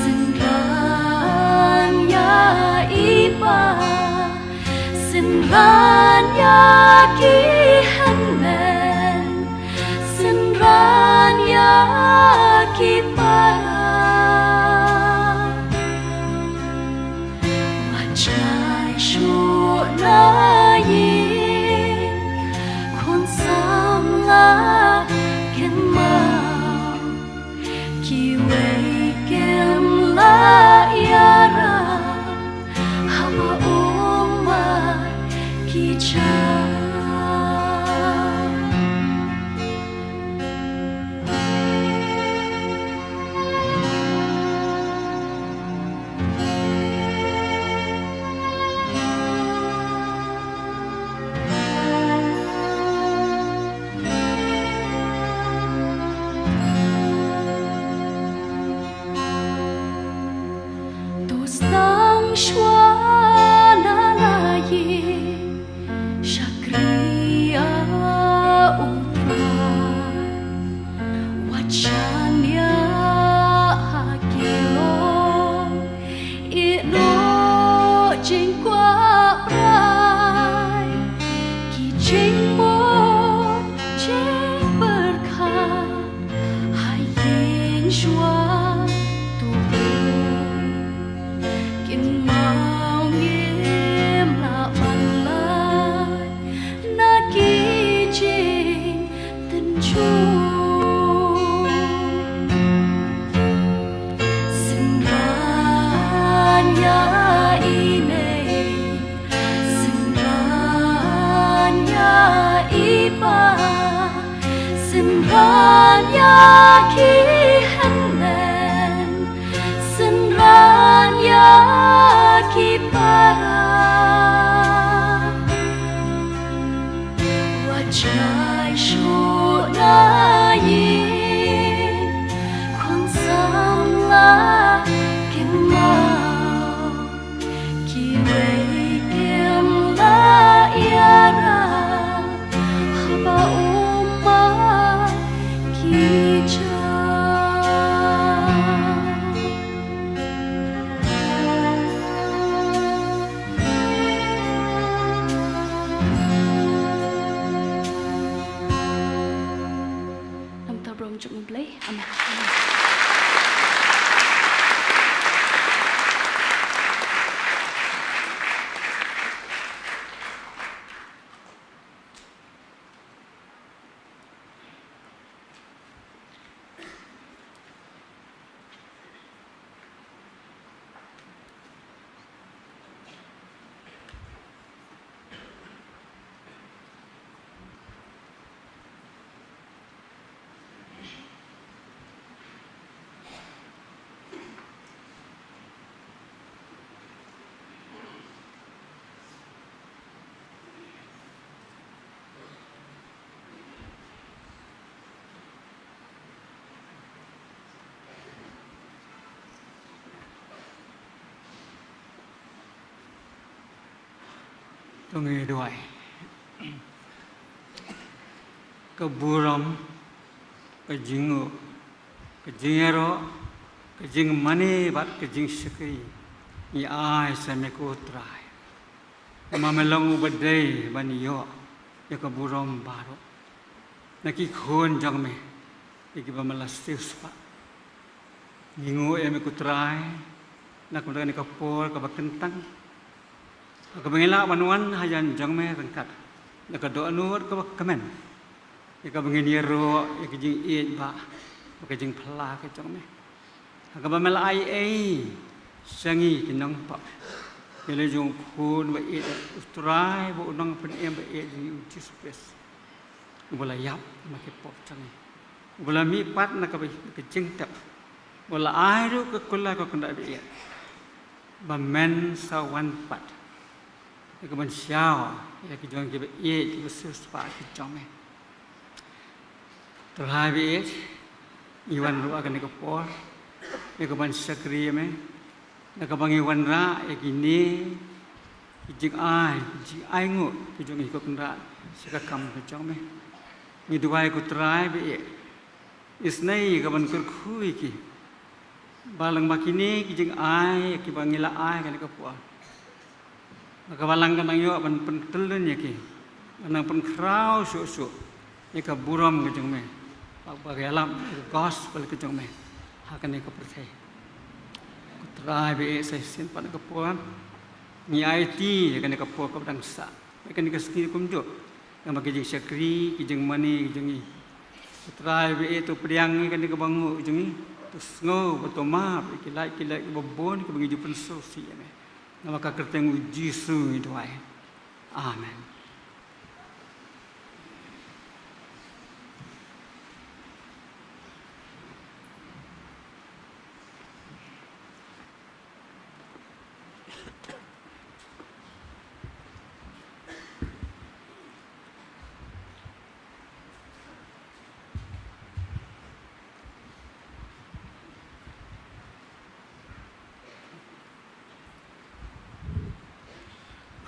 synran ïa i pa, synran ïa ki hynmen, synran ïa ki para. Wat shai shuh na ïing, khun samla kynmaw, kiwei kim lah ïarap haba u mat ki jam. To ngin ïa duwai. Ka burom, ka jingnguh, ka jingïaroh, ka jingmane bad ka jingshakri ngi ai sha me ko Trai. Namar me long uba dei ban ïoh ïa ka burom baroh na ki khun jong me, ïa kiba me la siewspah. Ngi nguh ïa me ko Trai na ka bynta kane ka por kaba kyntang, ha kaba ngi lah ban wan hajan jong me ryngkat da ka dohnud kaba kmen, ïa kaba ngin ïaroh ïa ka jingïeit bad ka jingphylla ka jong me. Ha kaba me la ai ei sha ngi ki nongpop, ïa la jong u Khun ba ïeit, u Trai bad u Nongpynim ba ïeit jong ngi, u Jisu Khrist, uba la ïap na ki pop jong ngi, uba la mihpat na kaba, ka jingtep, uba la ai ruh ka kular ka kynrad ba ïeit, ba men sa wan pat ïa kaban shaw ïa ki jong kiba ïeit, kiba siewspah ki jong me. Trai ba ïeit, ngi wan ruh ha kane ka por ïa kaban shakri ïa me, na kaba ngi wanrah ïa kine ki jingai, ki jingainguh ki jong ngi, ko Kynrad, sha ka kam ka jong me. Ngi duwai ko Trai ba ïeit, isynei ïa kaban kyrkhu ïa ki, ba lyngba kine ki jingai kiba ngi la ai kane ka por, na ka balang kan nang ïoh ban pyntyllun ïa ki, ban nang pynkhraw shuh shuh ïa ka burom ka jong me, ba, ba ka ïalam ïa ka gospel ka jong me ha kane ka pyrthei. Ko Trai ba ïeit, sa shisien pat na ka por ngi aiti ïa kane ka por kaba dang sah, ïa kane ka sngi kumjuh, namar ki jingshakri, ki jingmane ki jong ngi. Ko Trai ba ïeit, to pdiang ïa kane kaba nguh jong ngi, to sngew bad to map ïa ki lait ki lait kiba bun kiba ngi ju pynsngewsih ïa me. Namar ka kyrteng u Jisu ngi duwai. Amen.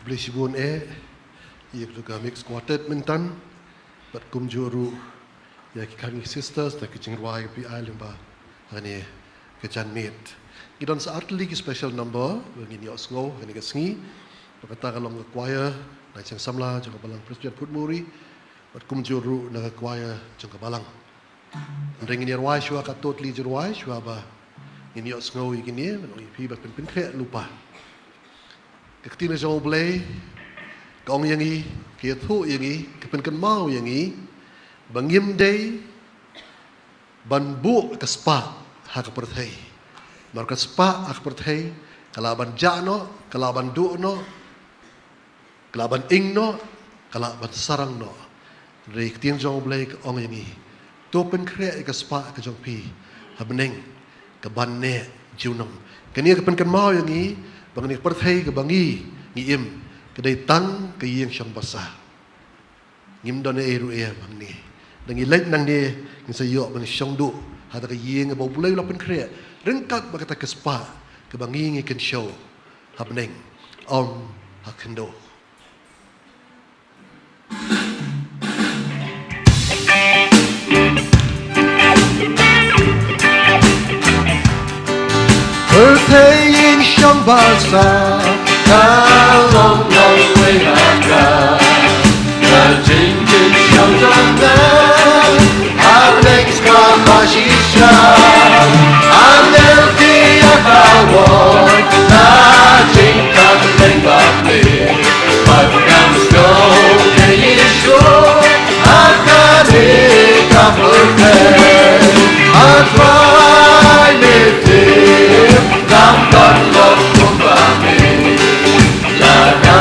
Khublei shibun eh ïa ka Mix Quartet mynta, bad kumjuh ruh ïa ki khun ki sisters da ki jingrwai ba phi ai lyngba ha kane ka janmiet. Ngi don sa artylli ki special number ba ngin ïohsngew ha kane ka sngi. Bad kata ka long ka choir na jingshamla jong ka Balang Presbyterian Phutmuri, bad kumjuh ruh na ka choir jong ka balang. Hynrei ngin ïa rwai shuwa katto katne jingrwai shuwa ba ngin ïohsngew ïa kine, ban ong ïa phi ban pynpynkhreh lypa. Ka ktien jong U Blei ka ong ïa ngi, ka ïathuh ïa ngi, ka pynkynmaw ïa ngi ba ngim dei ban buh ka spah ha ka pyrthei. Namar ka spah ha ka pyrthei ka lah ban jah noh, ka lah ban duh noh, ka lah ban ing noh, ka lah ban sarong noh. Hynrei ka ktien jong U Blei ka ong ïa ngi, to pynkhreh ïa ka spah ka jong phi ha bneng, ka ban neh junom. Kane ka pynkynmaw ïa ngi ba kane ka pyrthei kaba ngi, ngi im, ka dei tang ka ïing shong basa. Ngim don ei ruh ei hangne. Da ngi leit nangne ngin sa ïoh ban shong duh ha kata ka ïing ba U Blei u la pynkhreh ryngkat bad kata ka spah kaba ngi, ngi kynshew ha bneng. Ym ha khyndew. Pyrthei ïing shong basa ka long long wei ha ka, ka jingkynshew jong nga ha bneng ka ba shisha. Angel ki ïa ka wad na jingkyrkhu ba phi. Bad ngan sngew ïa Jisu ha kane ka pyrthei. Ha khwai me tip ngam don lok kumba me. La ka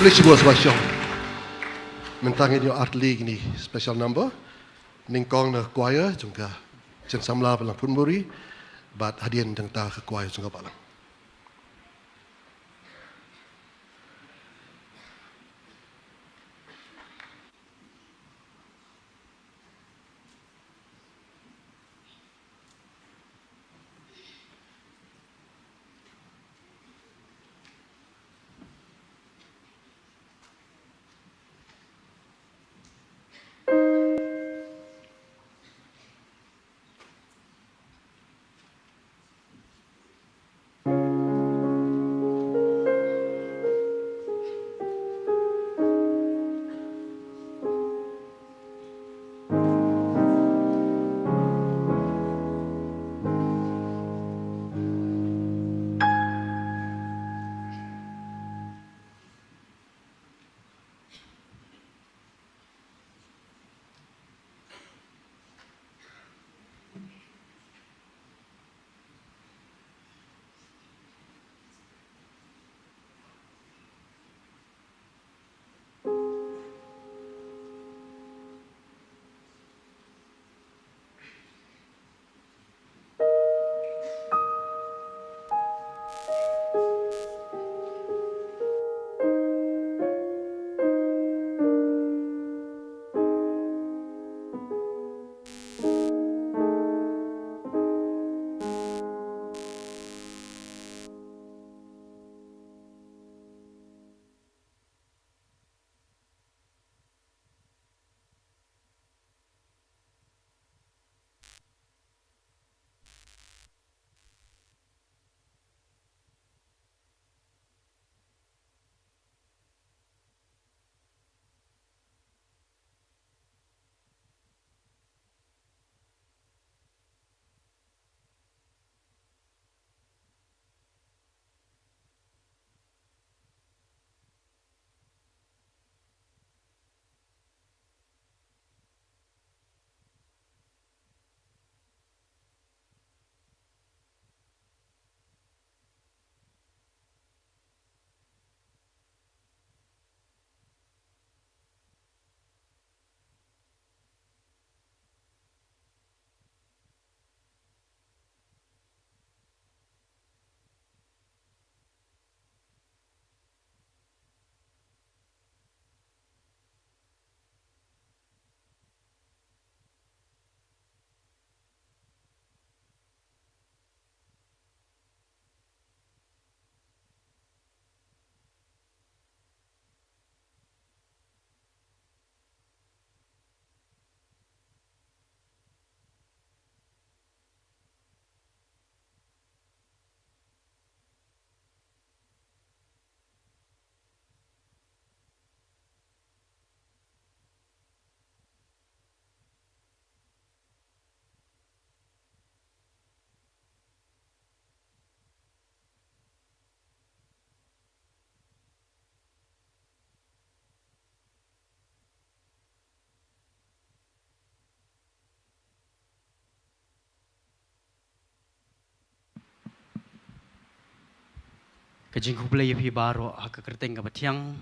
Shibun, shibun shuh. Mynta ngin ïoh artylli kine special number. Nyngkong na choir jong ka Jingsamla Balang Phutmuri, bad hadien nangta ka choir jong ka Balang. Ka jingkhublei ïa phi baroh ha ka kyrteng kaba thiang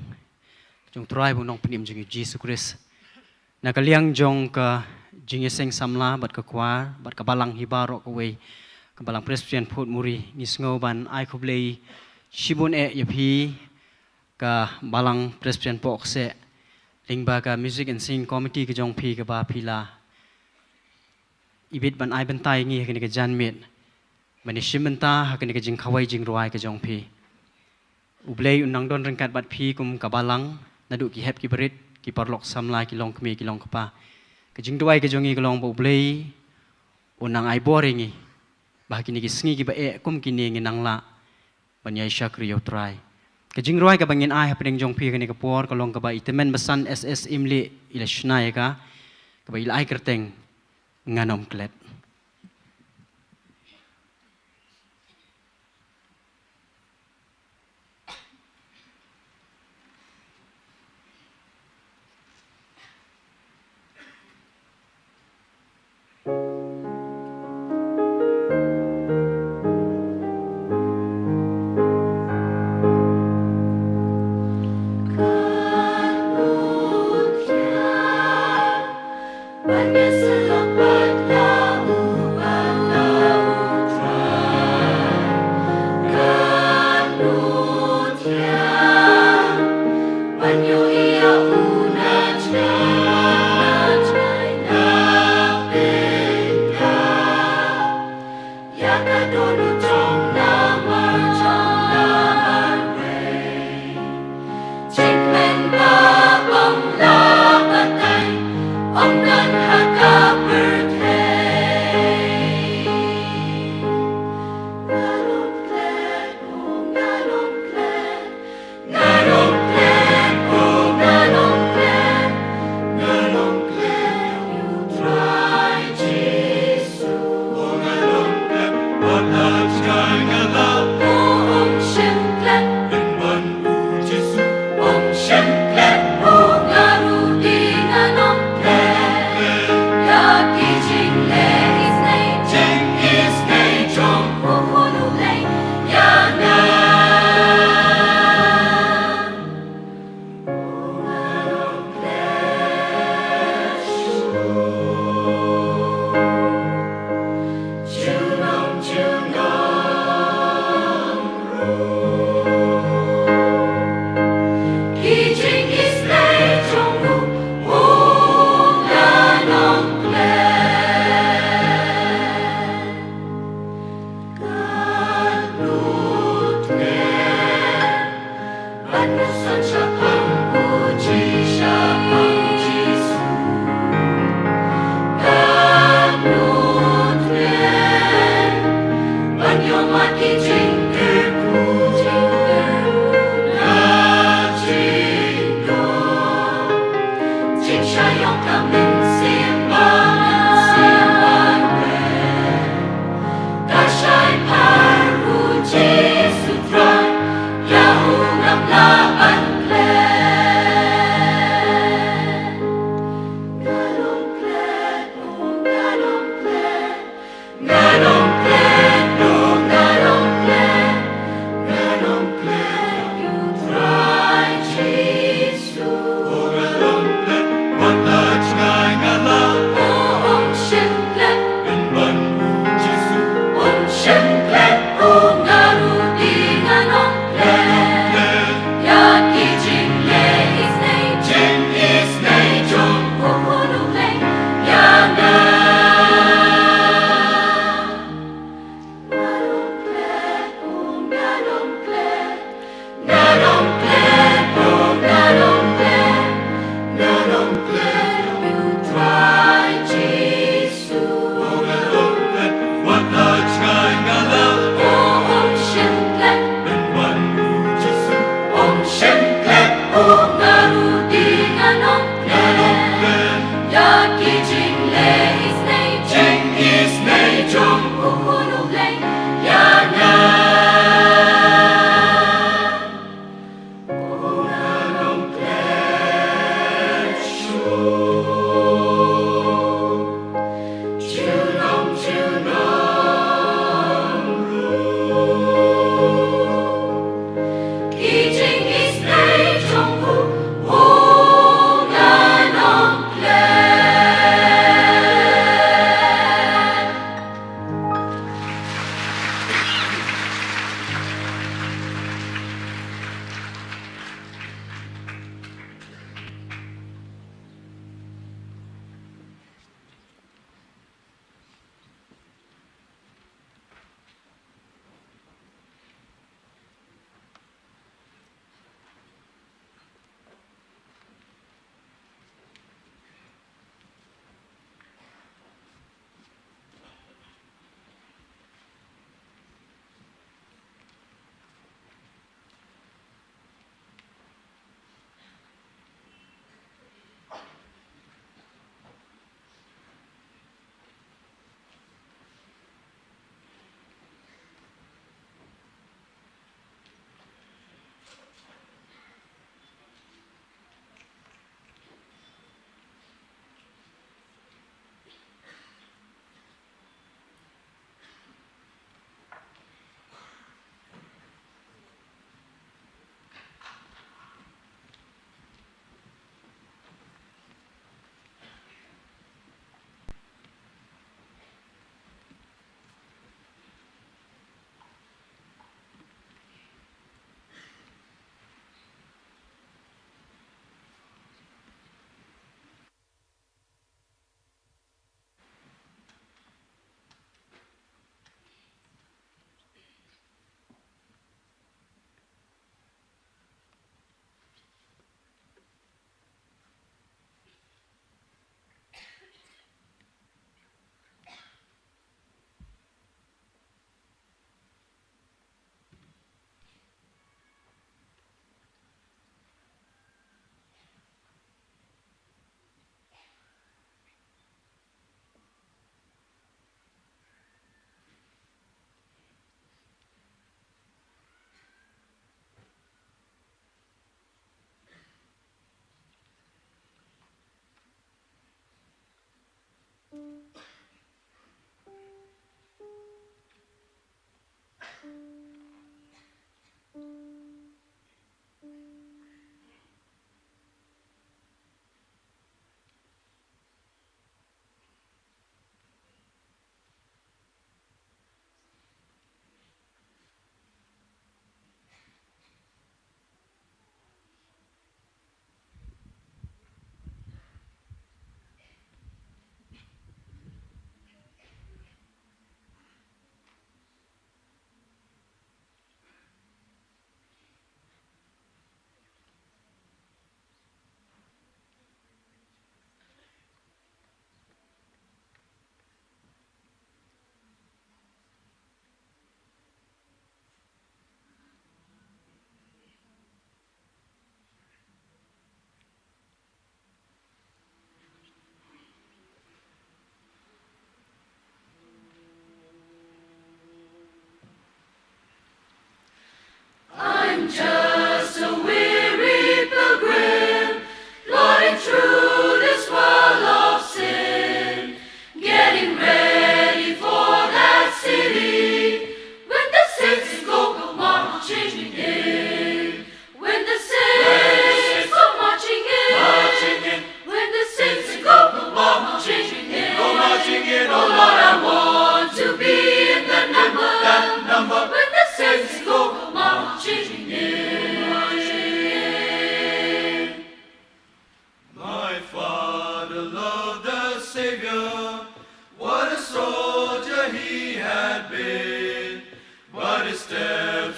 jong U Trai bad U Nongpynim jong ngi U Jisu Khrist. Na ka liang jong ka jingïaseng samla bad ka choir bad ka balang hi baroh kawei, ka Balang Presbyterian Phutmuri, ngi sngew ban ai khublei shibun eh ïa phi, ka Balang Presbyterian Pohkseh, lyngba ka Music and Singing Committee ka jong phi, kaba phi la ibit ban ai bynta ïa ngi ha kane ka janmiet ban ïashim bynta ha kane ka jingkhawai jingrwai ka jong phi. U Blei un nang don ryngkat bad phi kum ka balang, naduh ki hep ki barit, ki paralok samla, ki longkmie ki longkpa. Ka jingduwai ka jong ngi ka long ba U Blei un nang ai bor ïa ngi, ba ha kine ki sngi kiba eh kum kine ngin nang lah ban ïai shakri ïa U Trai. Ka jingrwai kaba ngin ai hapdeng jong phi ha kane ka por ka long kaba i tymmen basan S S Imlieh i la shna ïa ka, kaba i la ai kyrteng Ngan Ym Klet.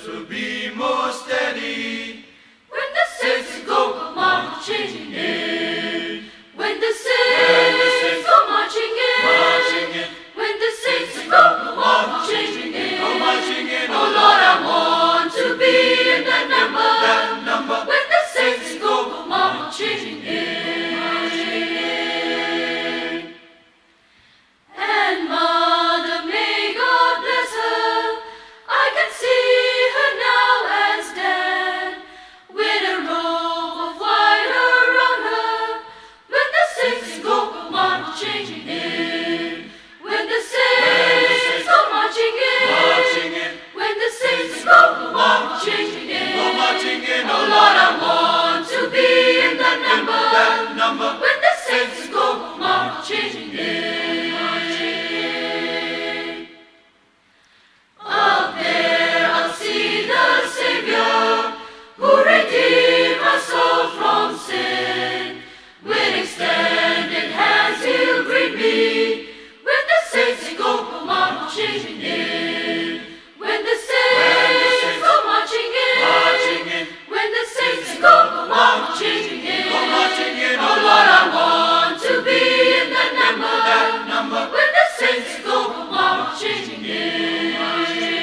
To be more steady. When the saints go marching in. When the saints go marching in. Marching in. When the saints go marching in. Go marching in. Oh Lord, I want to be in that number. That number. When the saints go marching in. Marching in. And Mother, may God bless her, I can see her now as then, with a robe of white around her, when the saints go marching in, when the saints go marching in, marching in. When the saints go marching in, go marching in, oh Lord, I want to be in that number, that number. When the saints go marching in, marching in. Up there I'll see the Savior who redeemed my soul from sin. With extended hands he'll greet me when the saints go marching in. When the saints go marching in. Marching in. When the saints go marching in. Go marching in. Oh Lord, I want to be in that number. That number. When the saints go marching in. Marching in.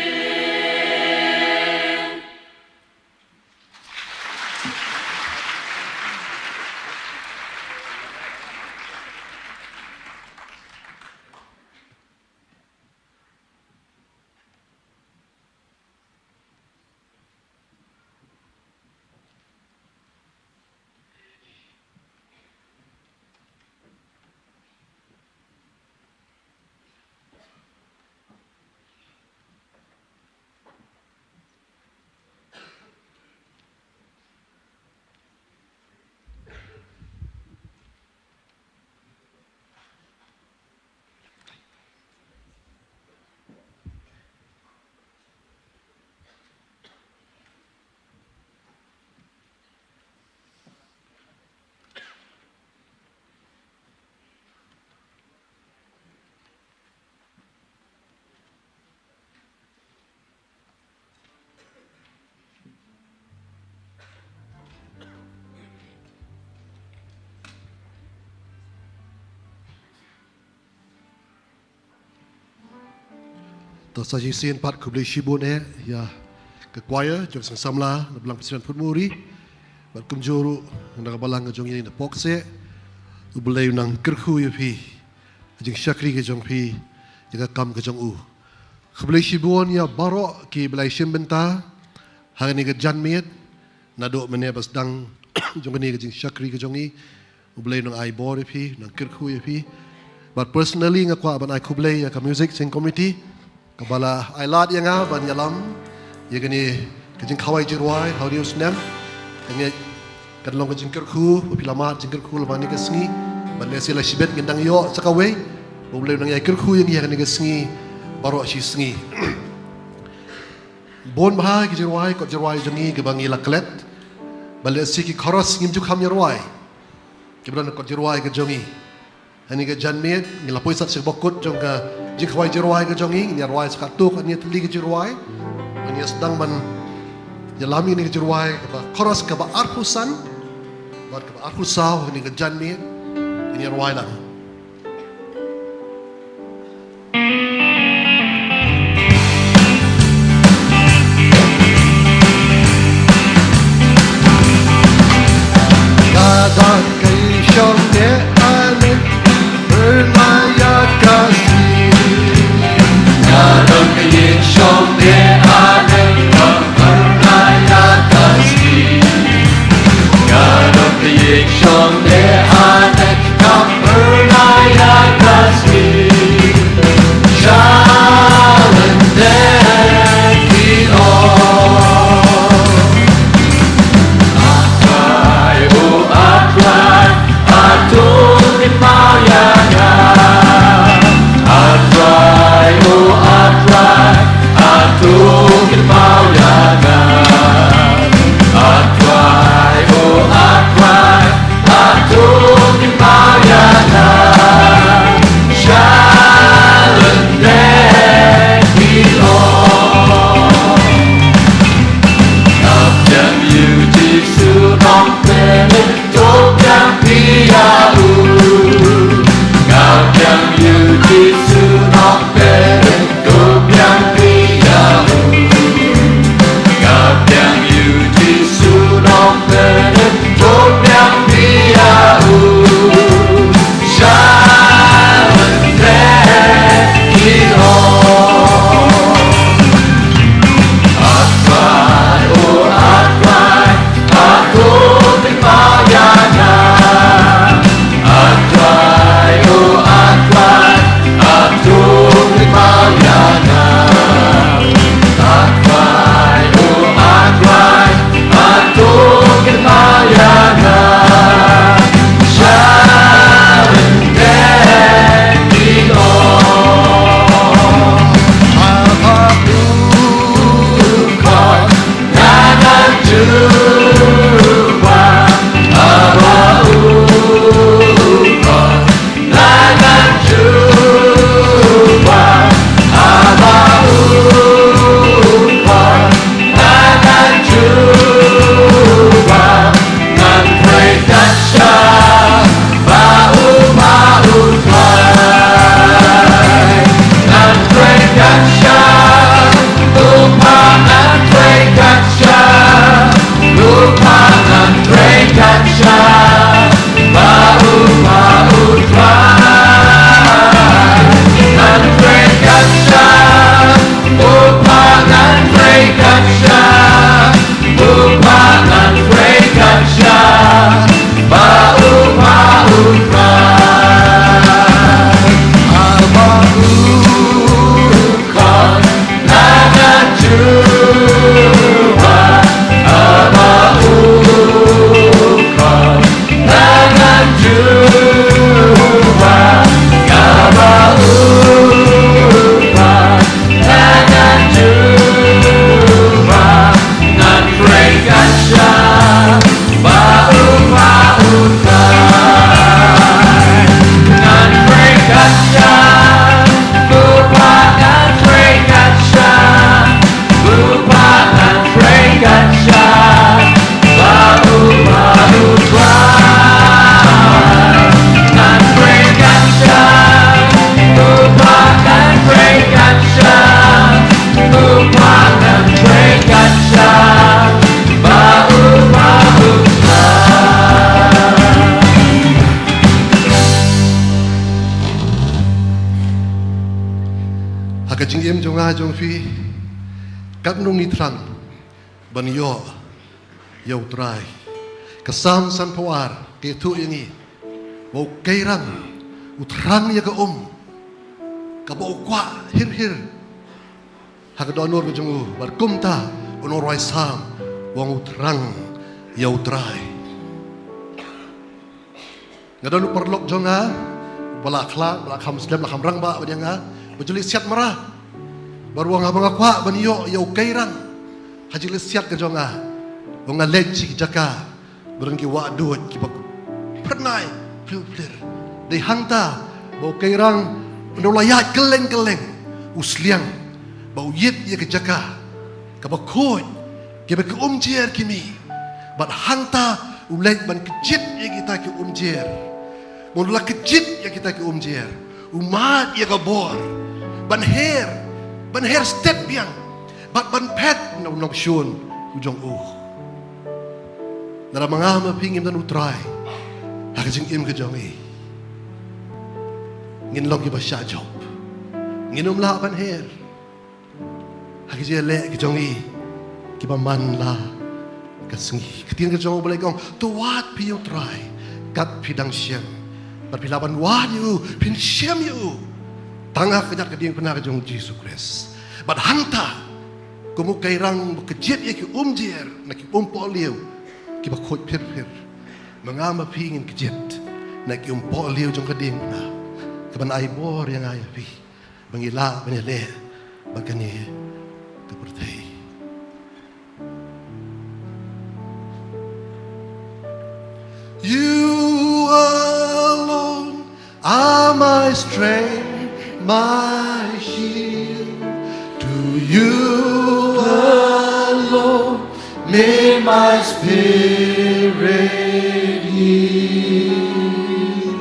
To sa shisien pat khublei shibun eh ïa ka choir jong Seng Samla na Balang Presbyterian Phutmuri. Bad kumjuh ruh na ka balang ka jong ngi na Phokseh. U Blei un nang kyrkhu ïa phi, ka jingshakri ka jong phi ïa ka kam ka jong u. Khublei shibun ïa baroh kiba la shim bynta ha kane ka janmiet naduh mynne ba sdang jong kane ka jingshakri ka jong ngi. U Blei un nang ai bor ïa phi, un nang kyrkhu ïa phi. Bad personally nga kwah ban ai khublei ïa ka music sing committee kaba la ai lad ïa nga ban ïalam ïa kane ka jingkhawai jingrwai ha une u snem. Kane kan long ka jingkyrkhu ba phi la mad jingkyrkhu lyngba kane ka sngi. Bad lehse la shibit ngin dang ïoh sa kawei. U Blei un nang ïai kyrkhu ïa ngi ha kane ka sngi baroh shi sngi. Bun bha ki jingrwai, kot jingrwai jong ngi kiba ngi la klet. Bad lehse ki chorus ngim ju kham ïa rwai kiba don kot jingrwai ka jong ngi. Ha kane ka janmiet ngi la poi sat sha kaba kut jong ka jingkhawai jingrwai ka jong ngi. Ngin ïa rwai sa katto katne tylli ki jingrwai. Ngin ïa sdang ban ïalam ïa kane ka jingrwai kaba chorus kaba arphew san bad kaba arphew saw ha kane ka janmiet. Ngin ïa rwai lang. Nga jong phi, katno ngi thrang ban ïoh ïa U Trai. Ka Salm sanphew ar ka ïathuh ïa ngi ba u Kairang u thrang ïa ka um kaba u kwah hir hir ha ka dohnud ka jong u. Bad kumta u nongrwai Salm u ong u thrang ïa U Trai. Nga don u paralok jong nga ba la khlad, ba la kham slem, la kham rangbah bad ïa nga, ba ju leit siat mrad. Bad u ong haba nga kwah ban ïoh ïa u Kairang ha jingïaleit siat ka jong nga, u ong nga leit sha ki jaka ba don ki wahduid kiba phyrnai, plir plir. Dei hangta ba u Kairang, ynda u la ïaid kylleng kylleng, u sliang ba u ïit ïa ka jaka kaba khuid, kiba ki umjer ki mih. Bad hangta u leit ban kjit ïa kita ki umjer. Bad u la kjit ïa kita ki umjer, u mad ïa ka bor ban her, ban her stet biang, bad ban phet na u nongshun u jong u. Lada ma nga ma phi ngim don U Trai ha ka jingim ka jong ngi, ngin long kiba shah jop. Ngin ym lah ban her ha ki jingïaleh ki jong ngi kiba man la ka sngi. Ka ktien ka jong U Blei ka ong, to wad phi ïa U Trai kat phi dang shem. Bad phi lah ban wad ïa u, phin shem ïa u tang ha ka kjat ka diengphna ka jong U Jisu Khrist. Bad hangta kum u Kairang ba kjit ïa ki umjer na ki umpohliew kiba khuid phir phir, ma nga ma phi ngin kjit na ki umpohliew jong ka diengphna kaban ai bor ïa nga ïa phi ba ngin lah ban ïaleh bad kane ka pyrthei. You alone are my strength, my shield. To you alone may my spirit yield.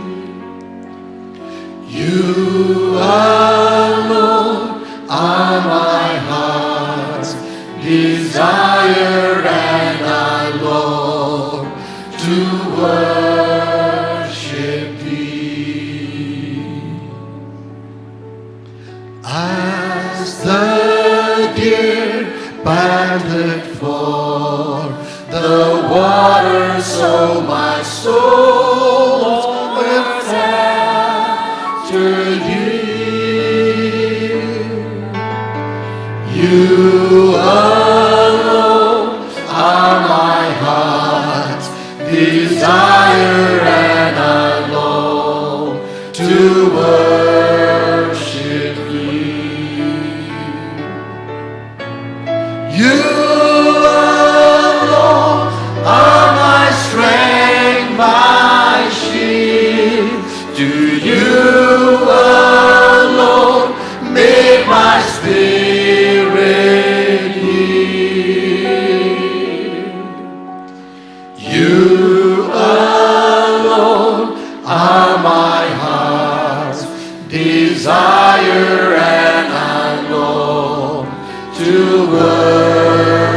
You alone are my heart's desire, and I long to worship thee. As the deer panteth for the water, so my soul longeth after thee. You alone are my heart's desire, and I long to worship thee. You alone are my strength, my shield. To you alone may my spirit yield. You alone are my heart's desire, and I long to worship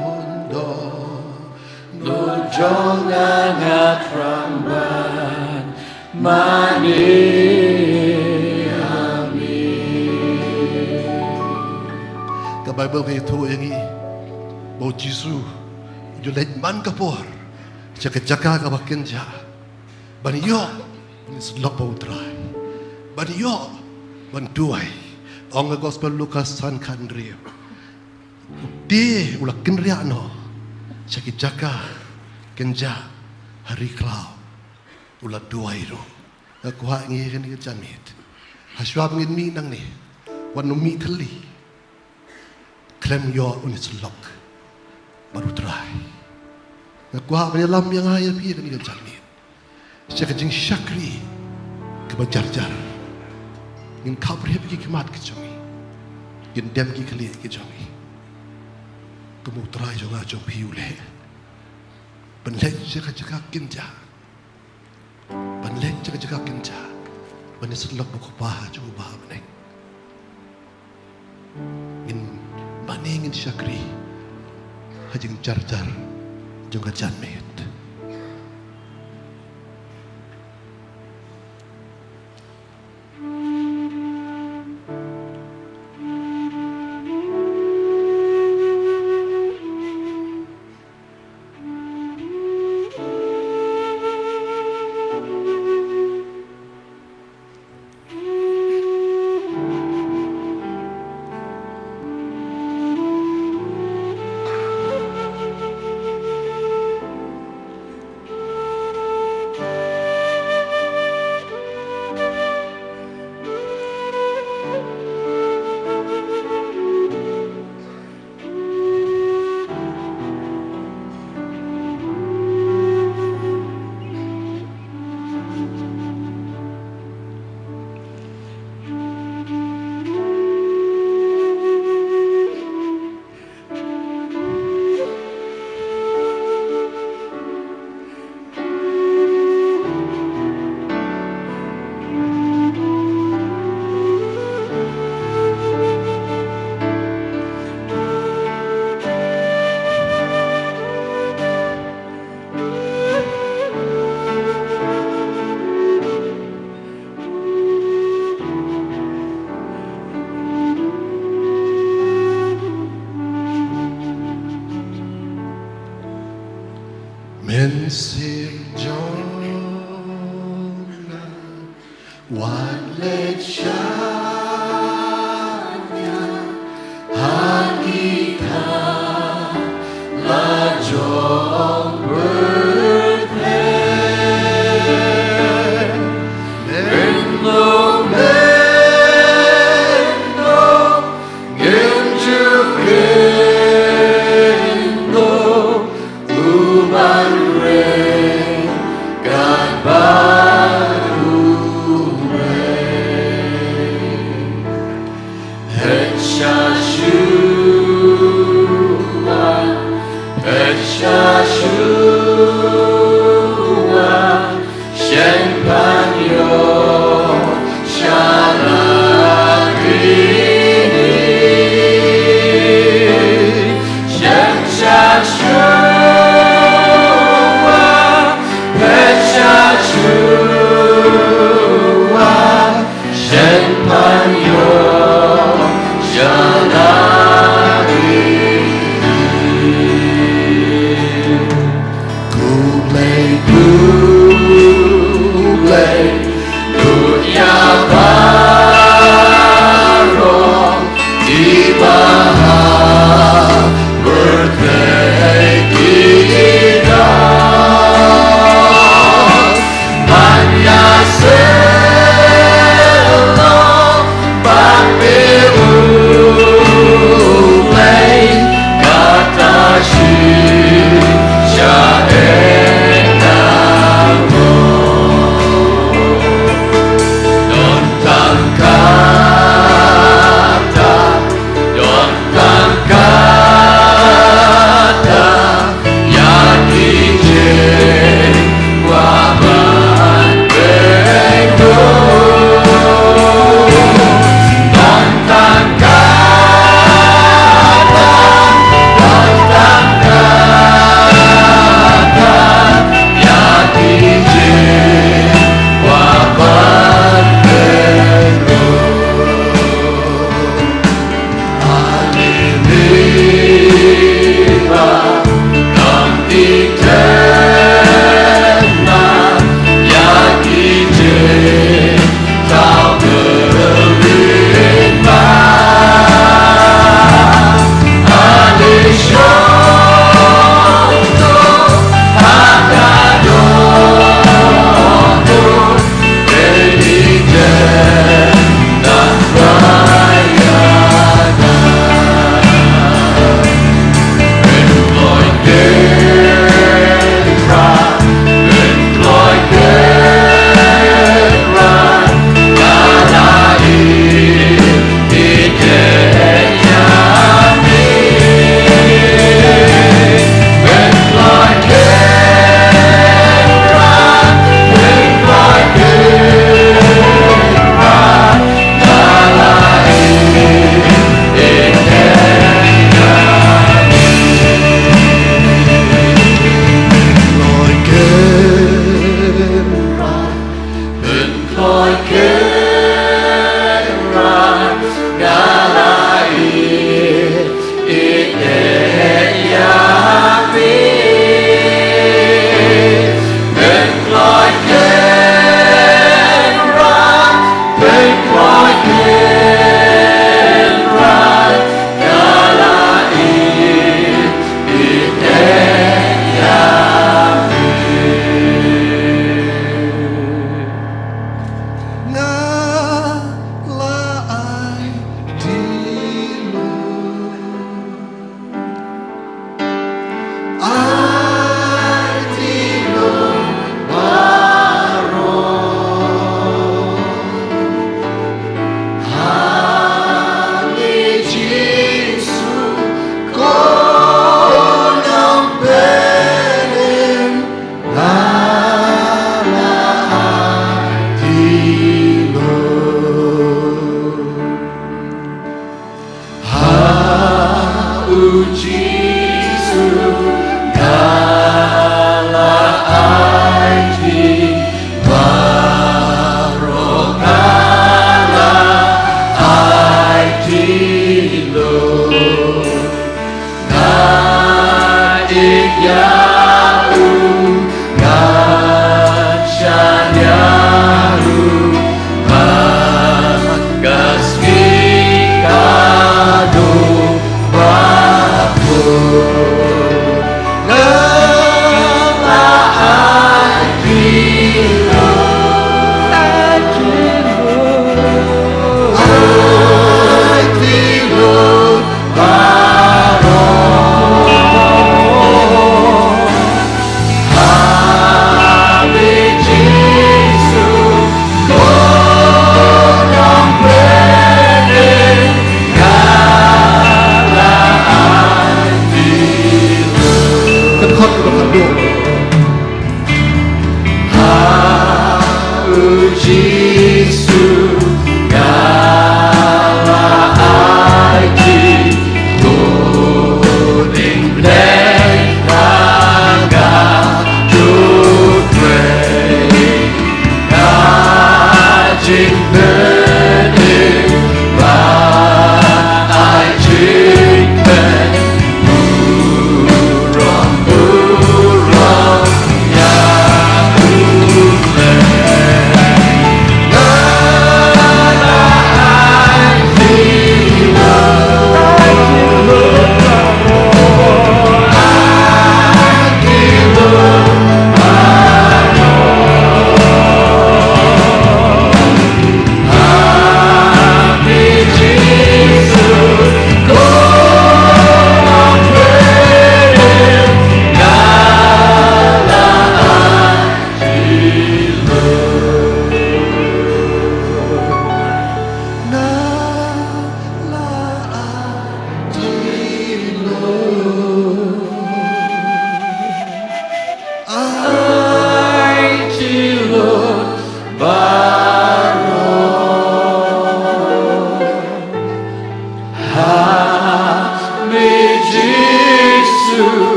Hon do, no jong nga nga thrang ban mane ha me. Ka Baibl ka ïathuh ïa ngi ba u Jisu u ju leit man ka por sha ka jaka kaba kynjah ban ïoh ban ïasyllok bad u Trai, ban ïoh ban duwai. Ong ka Gospel Lukas san khathynriew, te u la kynriah noh sha ki jaka kynjah ha ri khlaw, u la duwai ruh. Nga kwah ngi kane ka janmiet, hashwa ba ngin mih nangne, wat nym mih thylli khlem ïoh ban ïasyllok bad u Trai. Nga kwah ban ïalam ïa nga ïa phi kane ka janmiet sha ka jingshakri kaba jar jar. Ngin khap rep ki khmat ki jong ngi, ngin dem ki khlieh ki jong ngi. Kum u Trai jong nga jong phi u leh, ban leit sha ka jaka kynjah, ban leit sha ka jaka kynjah ban ïasyllok bad u Kpa jong u Bah ha bneng. Ngin mane, ngin shakri ha jingjar jar jong ka janmiet. Mynsiem jong nga, wat leit shaniah ha ki thala jong pyrthei. Mynno, mynno ngin ju kheiñ noh u ban rei katba u rei. Peit sha shuwa, peit sha shuwa, shen pan ïoh sha la ri. Shen sha shuwa, peit sha shuwa, shen pan ïoh sha la ri. Kum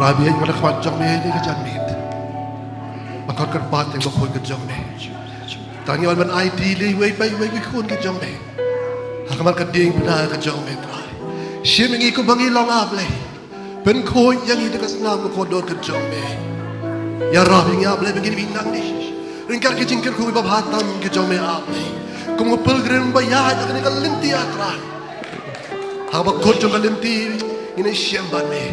Trai, bieit ïa ka khmat jong me ha kane ka janmiet. Ba khot kyrpad ïa ka bakhuid ka jong me. Tang ïa ban aiti lei wei pa wei ki khun ka jong me. Ha khmat ka diengphna ka jong me, Trai. Shim ïa ngi kumba ngi long, A Blei. Pynkhuid ïa ngi da ka snam ka kordor ka jong me. Ïarap ïa ngi, A Blei, ba ngin mih nangne ryngkat ki jingkyrkhu kiba bha tam ka jong me, A Blei. Kum u pilgrim ba ïaid ha kane ka lynti, A Trai. Ha kaba kut jong ka lynti ngin ïashem bad me.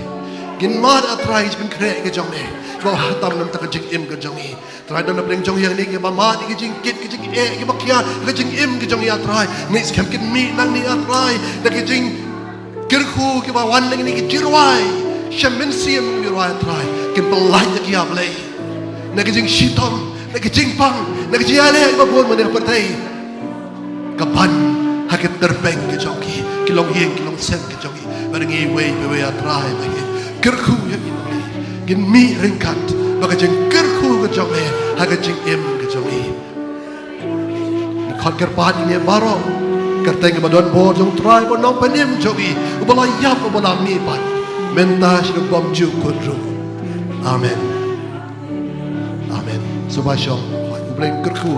Ngin mad, A Trai, ïa ki jingpynkhreh ka jong me kiba bha tam na ka bynta ka jingim ka jong ngi. Trai, don na pdeng jong ngi hangne kiba mad ïa ki jingkit, ki jingeh, kiba khia ka jingim ka jong ngi, A Trai. Ngeit skhem kin mih nangne, A Trai, da ki jingkyrkhu kiba wan na kine ki jingrwai. Sha mynsiem ki rwai, A Trai. Kin pyllait ïa ki, A Blei, na ki jingshitom, na ki jingpang, na ki jingïaleh kiba bun mynne ha pyrthei. Ka ban ha ki tyrpeng ki jong ki, ki longïing ki longsem ki jong ki. Bad ngi wei pa wei, A Trai, ba ngin kyrkhu ïa ki, ngin mih ryngkat bad ka jingkyrkhu ka jong me ha ka jingim ka jong ngi. Ngi khot kyrpad ïa ngi baroh, kyrteng kaba don bor jong u Trai bad u Nongpynim jong ngi, uba la ïap, uba la mih pat, mynta sha ka bymjukut ruh. Amen. Amen. Sngewbha shong, U Blei un kyrkhu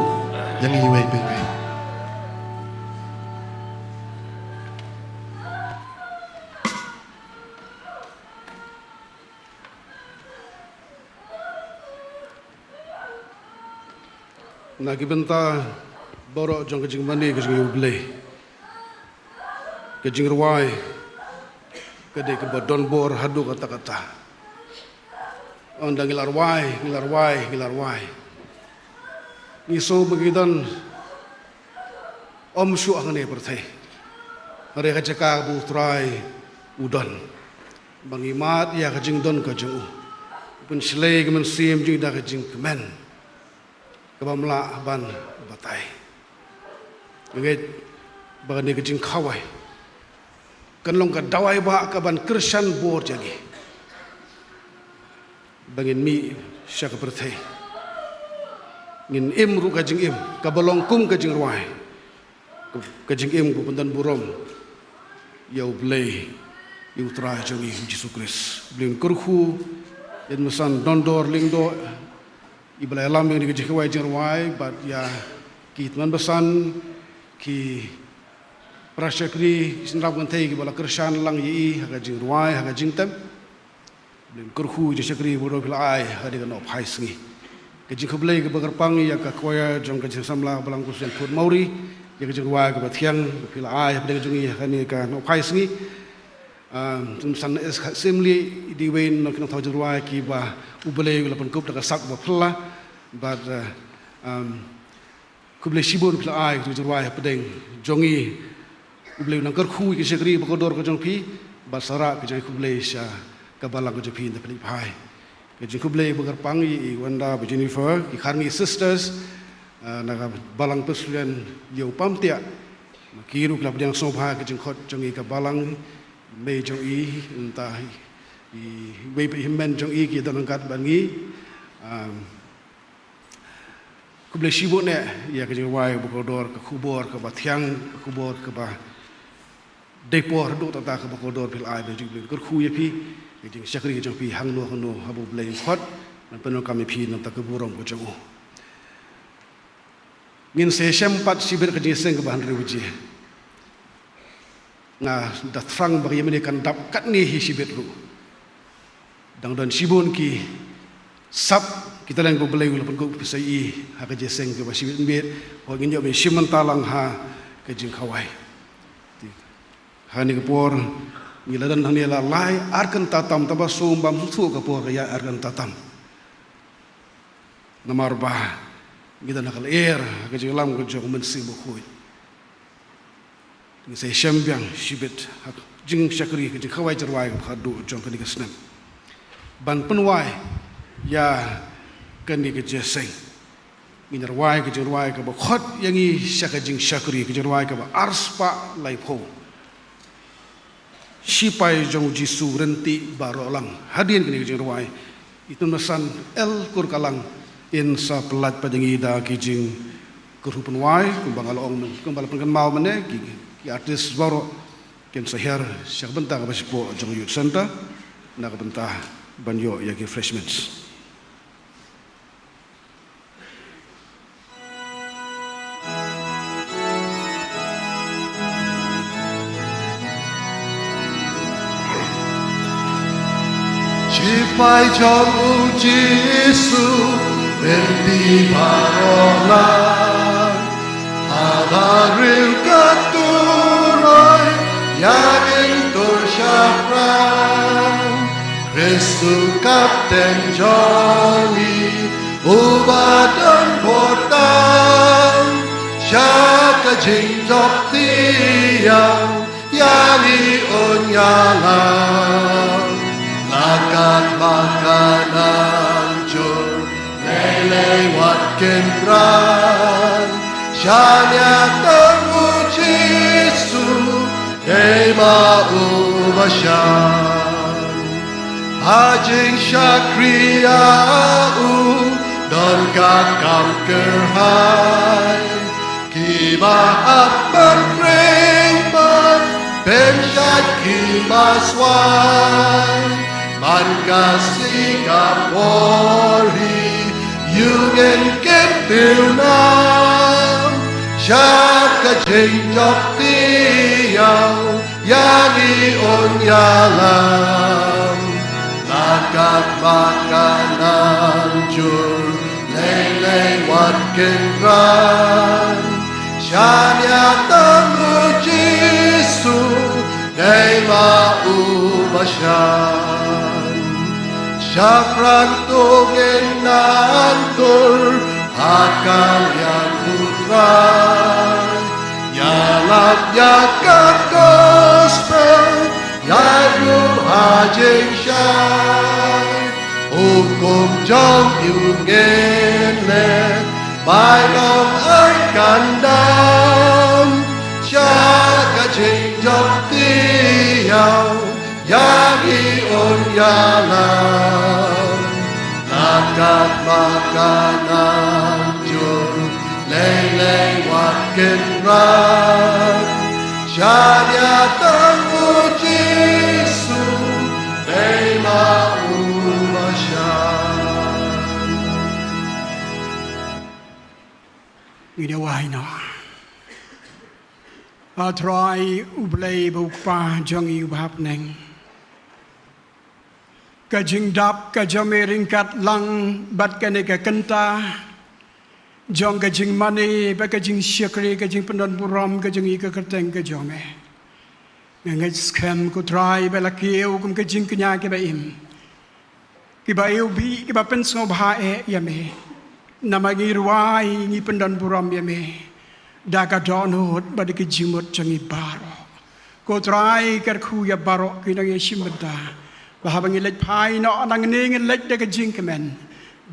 ïa ngi wei pa wei. Na ki bynta baroh jong ka jingmane ka jong U Blei, ka jingrwai ka dei kaba don bor haduh katta katta. Ynda ngi la rwai, ngi la rwai, ngi la rwai, ngi sngew ba ngi don ym shuh hangne ha pyrthei, hynrei ka jaka kaba U Trai u don, ba ngi mad ïa ka jingdon ka jong u, u pynshlei ka mynsiem jong ngi da ka jingkmen kaba ym lah ban batai. Nga ngeit ba kane ka jingkhawai kan long ka dawai ba ka ban kyrshan bor jong ngi, ba ngin mih sha ka pyrthei, ngin im ruh ka jingim kaba long kum ka jingrwai, ka jingim kaba pyndonburom ïa U Blei, ïa U Trai jong ngi U Jisu Khrist. Blei un kyrkhu Ïa i Tymmen Basan Dondor Lyngdoh, iba la ïalam ïa kane ka jingkhawai jingrwai, bad ïa ki tymmen basan, ki para shakri, ki synran kynthei kiba la kyrshan lang ïa i ha ka jingrwai, ha ka jingtep. Blei un kyrkhu ïa ka jingshakri ba kordor phi la ai ha kane ka nongphai sngi. Ka jingkhublei kaba kyrpang ïa ka choir jong ka Jingsamla Balang Khristan Port Mawri ïa ka jingrwai kaba thiang ba phi la ai hapdeng jong ngi ha kane ka nongphai sngi. Ah, Tymmen Basan S. Assembly, i dei i wei na ki nongthaw jingrwai kiba U Blei u la pynkup da ka sak ba phylla. Bad, ah, um, khublei shibun phi la ai ka jingrwai hapdeng jong ngi. U Blei un nang kyrkhu ïa ka jingshakri ba kordor ka jong phi, bad sa rah ka jingkhublei sha ka balang ka jong phi na phi phai. Ka jingkhublei ba kyrpang ïa i Wanda bad Jennifer, ki Kharngi Sisters, ah, na ka balang Presbyterian Ïew Pamtiah. Ma ki ruh ki la pdiang sngewbha ka jingkhot jong i ka balang, mei jong i, nangta i, i wei pat i hynmen jong i ki don ryngkat bad ngi. Ah, Khublei shibun eh ïa ka jingrwai ba kordor, ka khubor kaba thiang, ka khubor kaba dei por haduh katta kaba kordor phi la ai, ba jingkyrkhu ïa phi, ïa ka jingshakri ka jong phi hangno hangno haba U Blei u khot, ban pyndonkam ïa phi na ka bynta ka burom ka jong u. Ngin sa ïashem pat shibit ka jingïaseng kaba hynriew baje. Nga da thrang ba ka ïa mane kan dap katne hi shibit ruh. Dang don shibun ki sap ki talent ba U Blei u la pynkup pynshai ha ka jingïaseng kaba shibit mbit. Hooid, ngin ïoh ban shim bynta lang ha ka jingkhawai. Ha kane ka por ngi la don hangne la lai ar kynta tam, tangba sngewbha bam shuh ka por ka ïaid ar kynta tam. Namar ba ngi don ha ka lyer ha ka jingïalam ka jong U Mynsiem Bakhuid. Ngin sa ïashem biang shibit ha ka jingshakri, ka jingkhawai jingrwai kaba khatduh jong kane ka snem, ban pynwai ïa kane ka jingïaseng. Ngin rwai ka jingrwai kaba khot ïa ngi sha ka jingshakri, ka jingrwai kaba arspah laiphew. Shipai jong U Jisu, ryntih baroh lang. Hadien kane ka jingrwai, i Tymmen Basan L. Kurkalang in sa pyllait pat ïa ngi da ki jingkyrkhu pynwai, kumba nga la ong myn-, kumba la pynkynmaw mynne, ki, ki artist baroh kin sa hiar sha ka bynta kaba shapoh jong Youth Centre na ka bynta ban ïoh ïa ki refreshments. Shipai jong U Jisu, ryntih baroh lang. Haba riew ka turoi, ïa ngi tur shaphrang. Khrist u Kapten jong ngi, uba don bor tam, sha ka jingjop thiang, ïa ngi un ïalam. La kat ba ka nang jur, lei lei wat kynrad, shaniah tang U Jisu, dei ma uba shang. Ha jingshakri ïa u, don ka kam kyrhai. Kiba ap ban ring ban pynshait kiba swai. Man ka sngi ka por hi, ïa u ngin kyntiew nam. Sha ka jingjop thiang, ïa ngi un ïalam. La kat ba ka nang jur, lei lei wat kynrad. Shaniah tang U Jisu, dei ma uba shang. Shaphrang to ngin nang tur, ha ka liang U Trai. Ïalam ïa ka gospel, ïa ruh ha jingshai. Hukum jong u ngin leh, bai long ai kan dam. Sha ka jingjop thiang, ïa ngi un ïalam. La kat ba ka nang jur, lei lei wat kynrad. Shaniah tang U Jisu, dei ma uba shang. Ngi da wai noh. A Trai U Blei bad U Kpa jong ngi uba ha bneng, ka jingdap ka jong me ryngkat lang bad kane ka kynta jong ka jingmane bad ka jingshakri, ka jingpyndonburom ka jong ngi ha ka kyrteng ka jong me. Nga ngeit skhem ko Trai ba la kiew kum ka jingkñia kiba im, kiba ïohi, kiba pynsngewbha eh ïa me. Namar ngi rwai, ngi pyndonburom ïa me da ka dohnud bad da ka jingmut jong ngi baroh. Ko Trai, kyrkhu ïa baroh ki nongïashim bynta ba haba ngi leit phai noh nangne, ngi leit da ka jingkmen,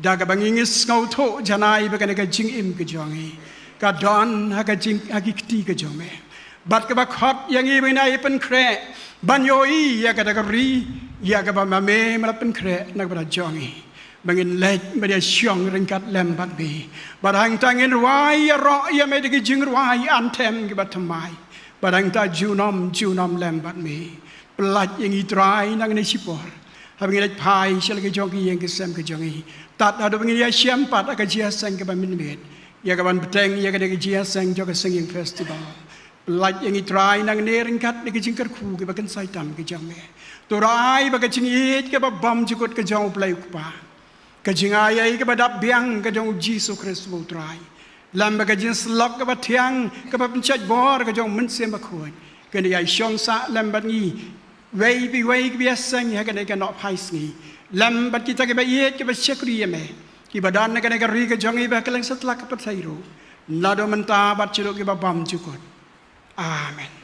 da kaba ngi, ngi sngewthuh janai ba kane ka jingim ka jong ngi ka don ha ka jing, ha ki kti ka jong me, bad kaba khot ïa ngi ba ngin ïai pynkhreh ban ïohi ïa kata ka ri ïa kaba ma me me la pynkhreh na ka bynta jong ngi, ba ngin leit bad ïashong ryngkat lem bad me, bad hangta ngin rwai ïaroh ïa me da ki jingrwai anthem kiba thymmai, bad hangta junom junom lem bad me. Pyllait ïa ngi Trai nangne shipor haba ngi leit phai sha la ki jong ki ïing ki sem ka jong ngi, tad haduh ba ngin ïashem pat ha ka jingïaseng kaba mynmiet ïa kaban bteng ïa kane ka jingïaseng jong ka Singing Festival. Pyllait ïa ngi Trai nangne ryngkat da ki jingkyrkhu kiba kynsai tam ki jong me. To rai ba ka jingïeit kaba bymjukut ka jong U Blei U Kpa, ka jingai ei kaba dap biang ka jong U Jisu Khrist uba U Trai, lem bad ka jingsyllok kaba thiang kaba pynshait bor ka jong U Mynsiem Bakhuid, kin ïai shong sah lem bad ngi wei pa wei kiba ïaseng ha kane ka nohphai sngi, lem bad kita kiba ïeit kiba shakri ïa me, kiba don ha kane ka ri ka jong ngi bad ha kylleng satlak ka pyrthei ruh, naduh mynta bad shaduh kiba bymjukut. Amen.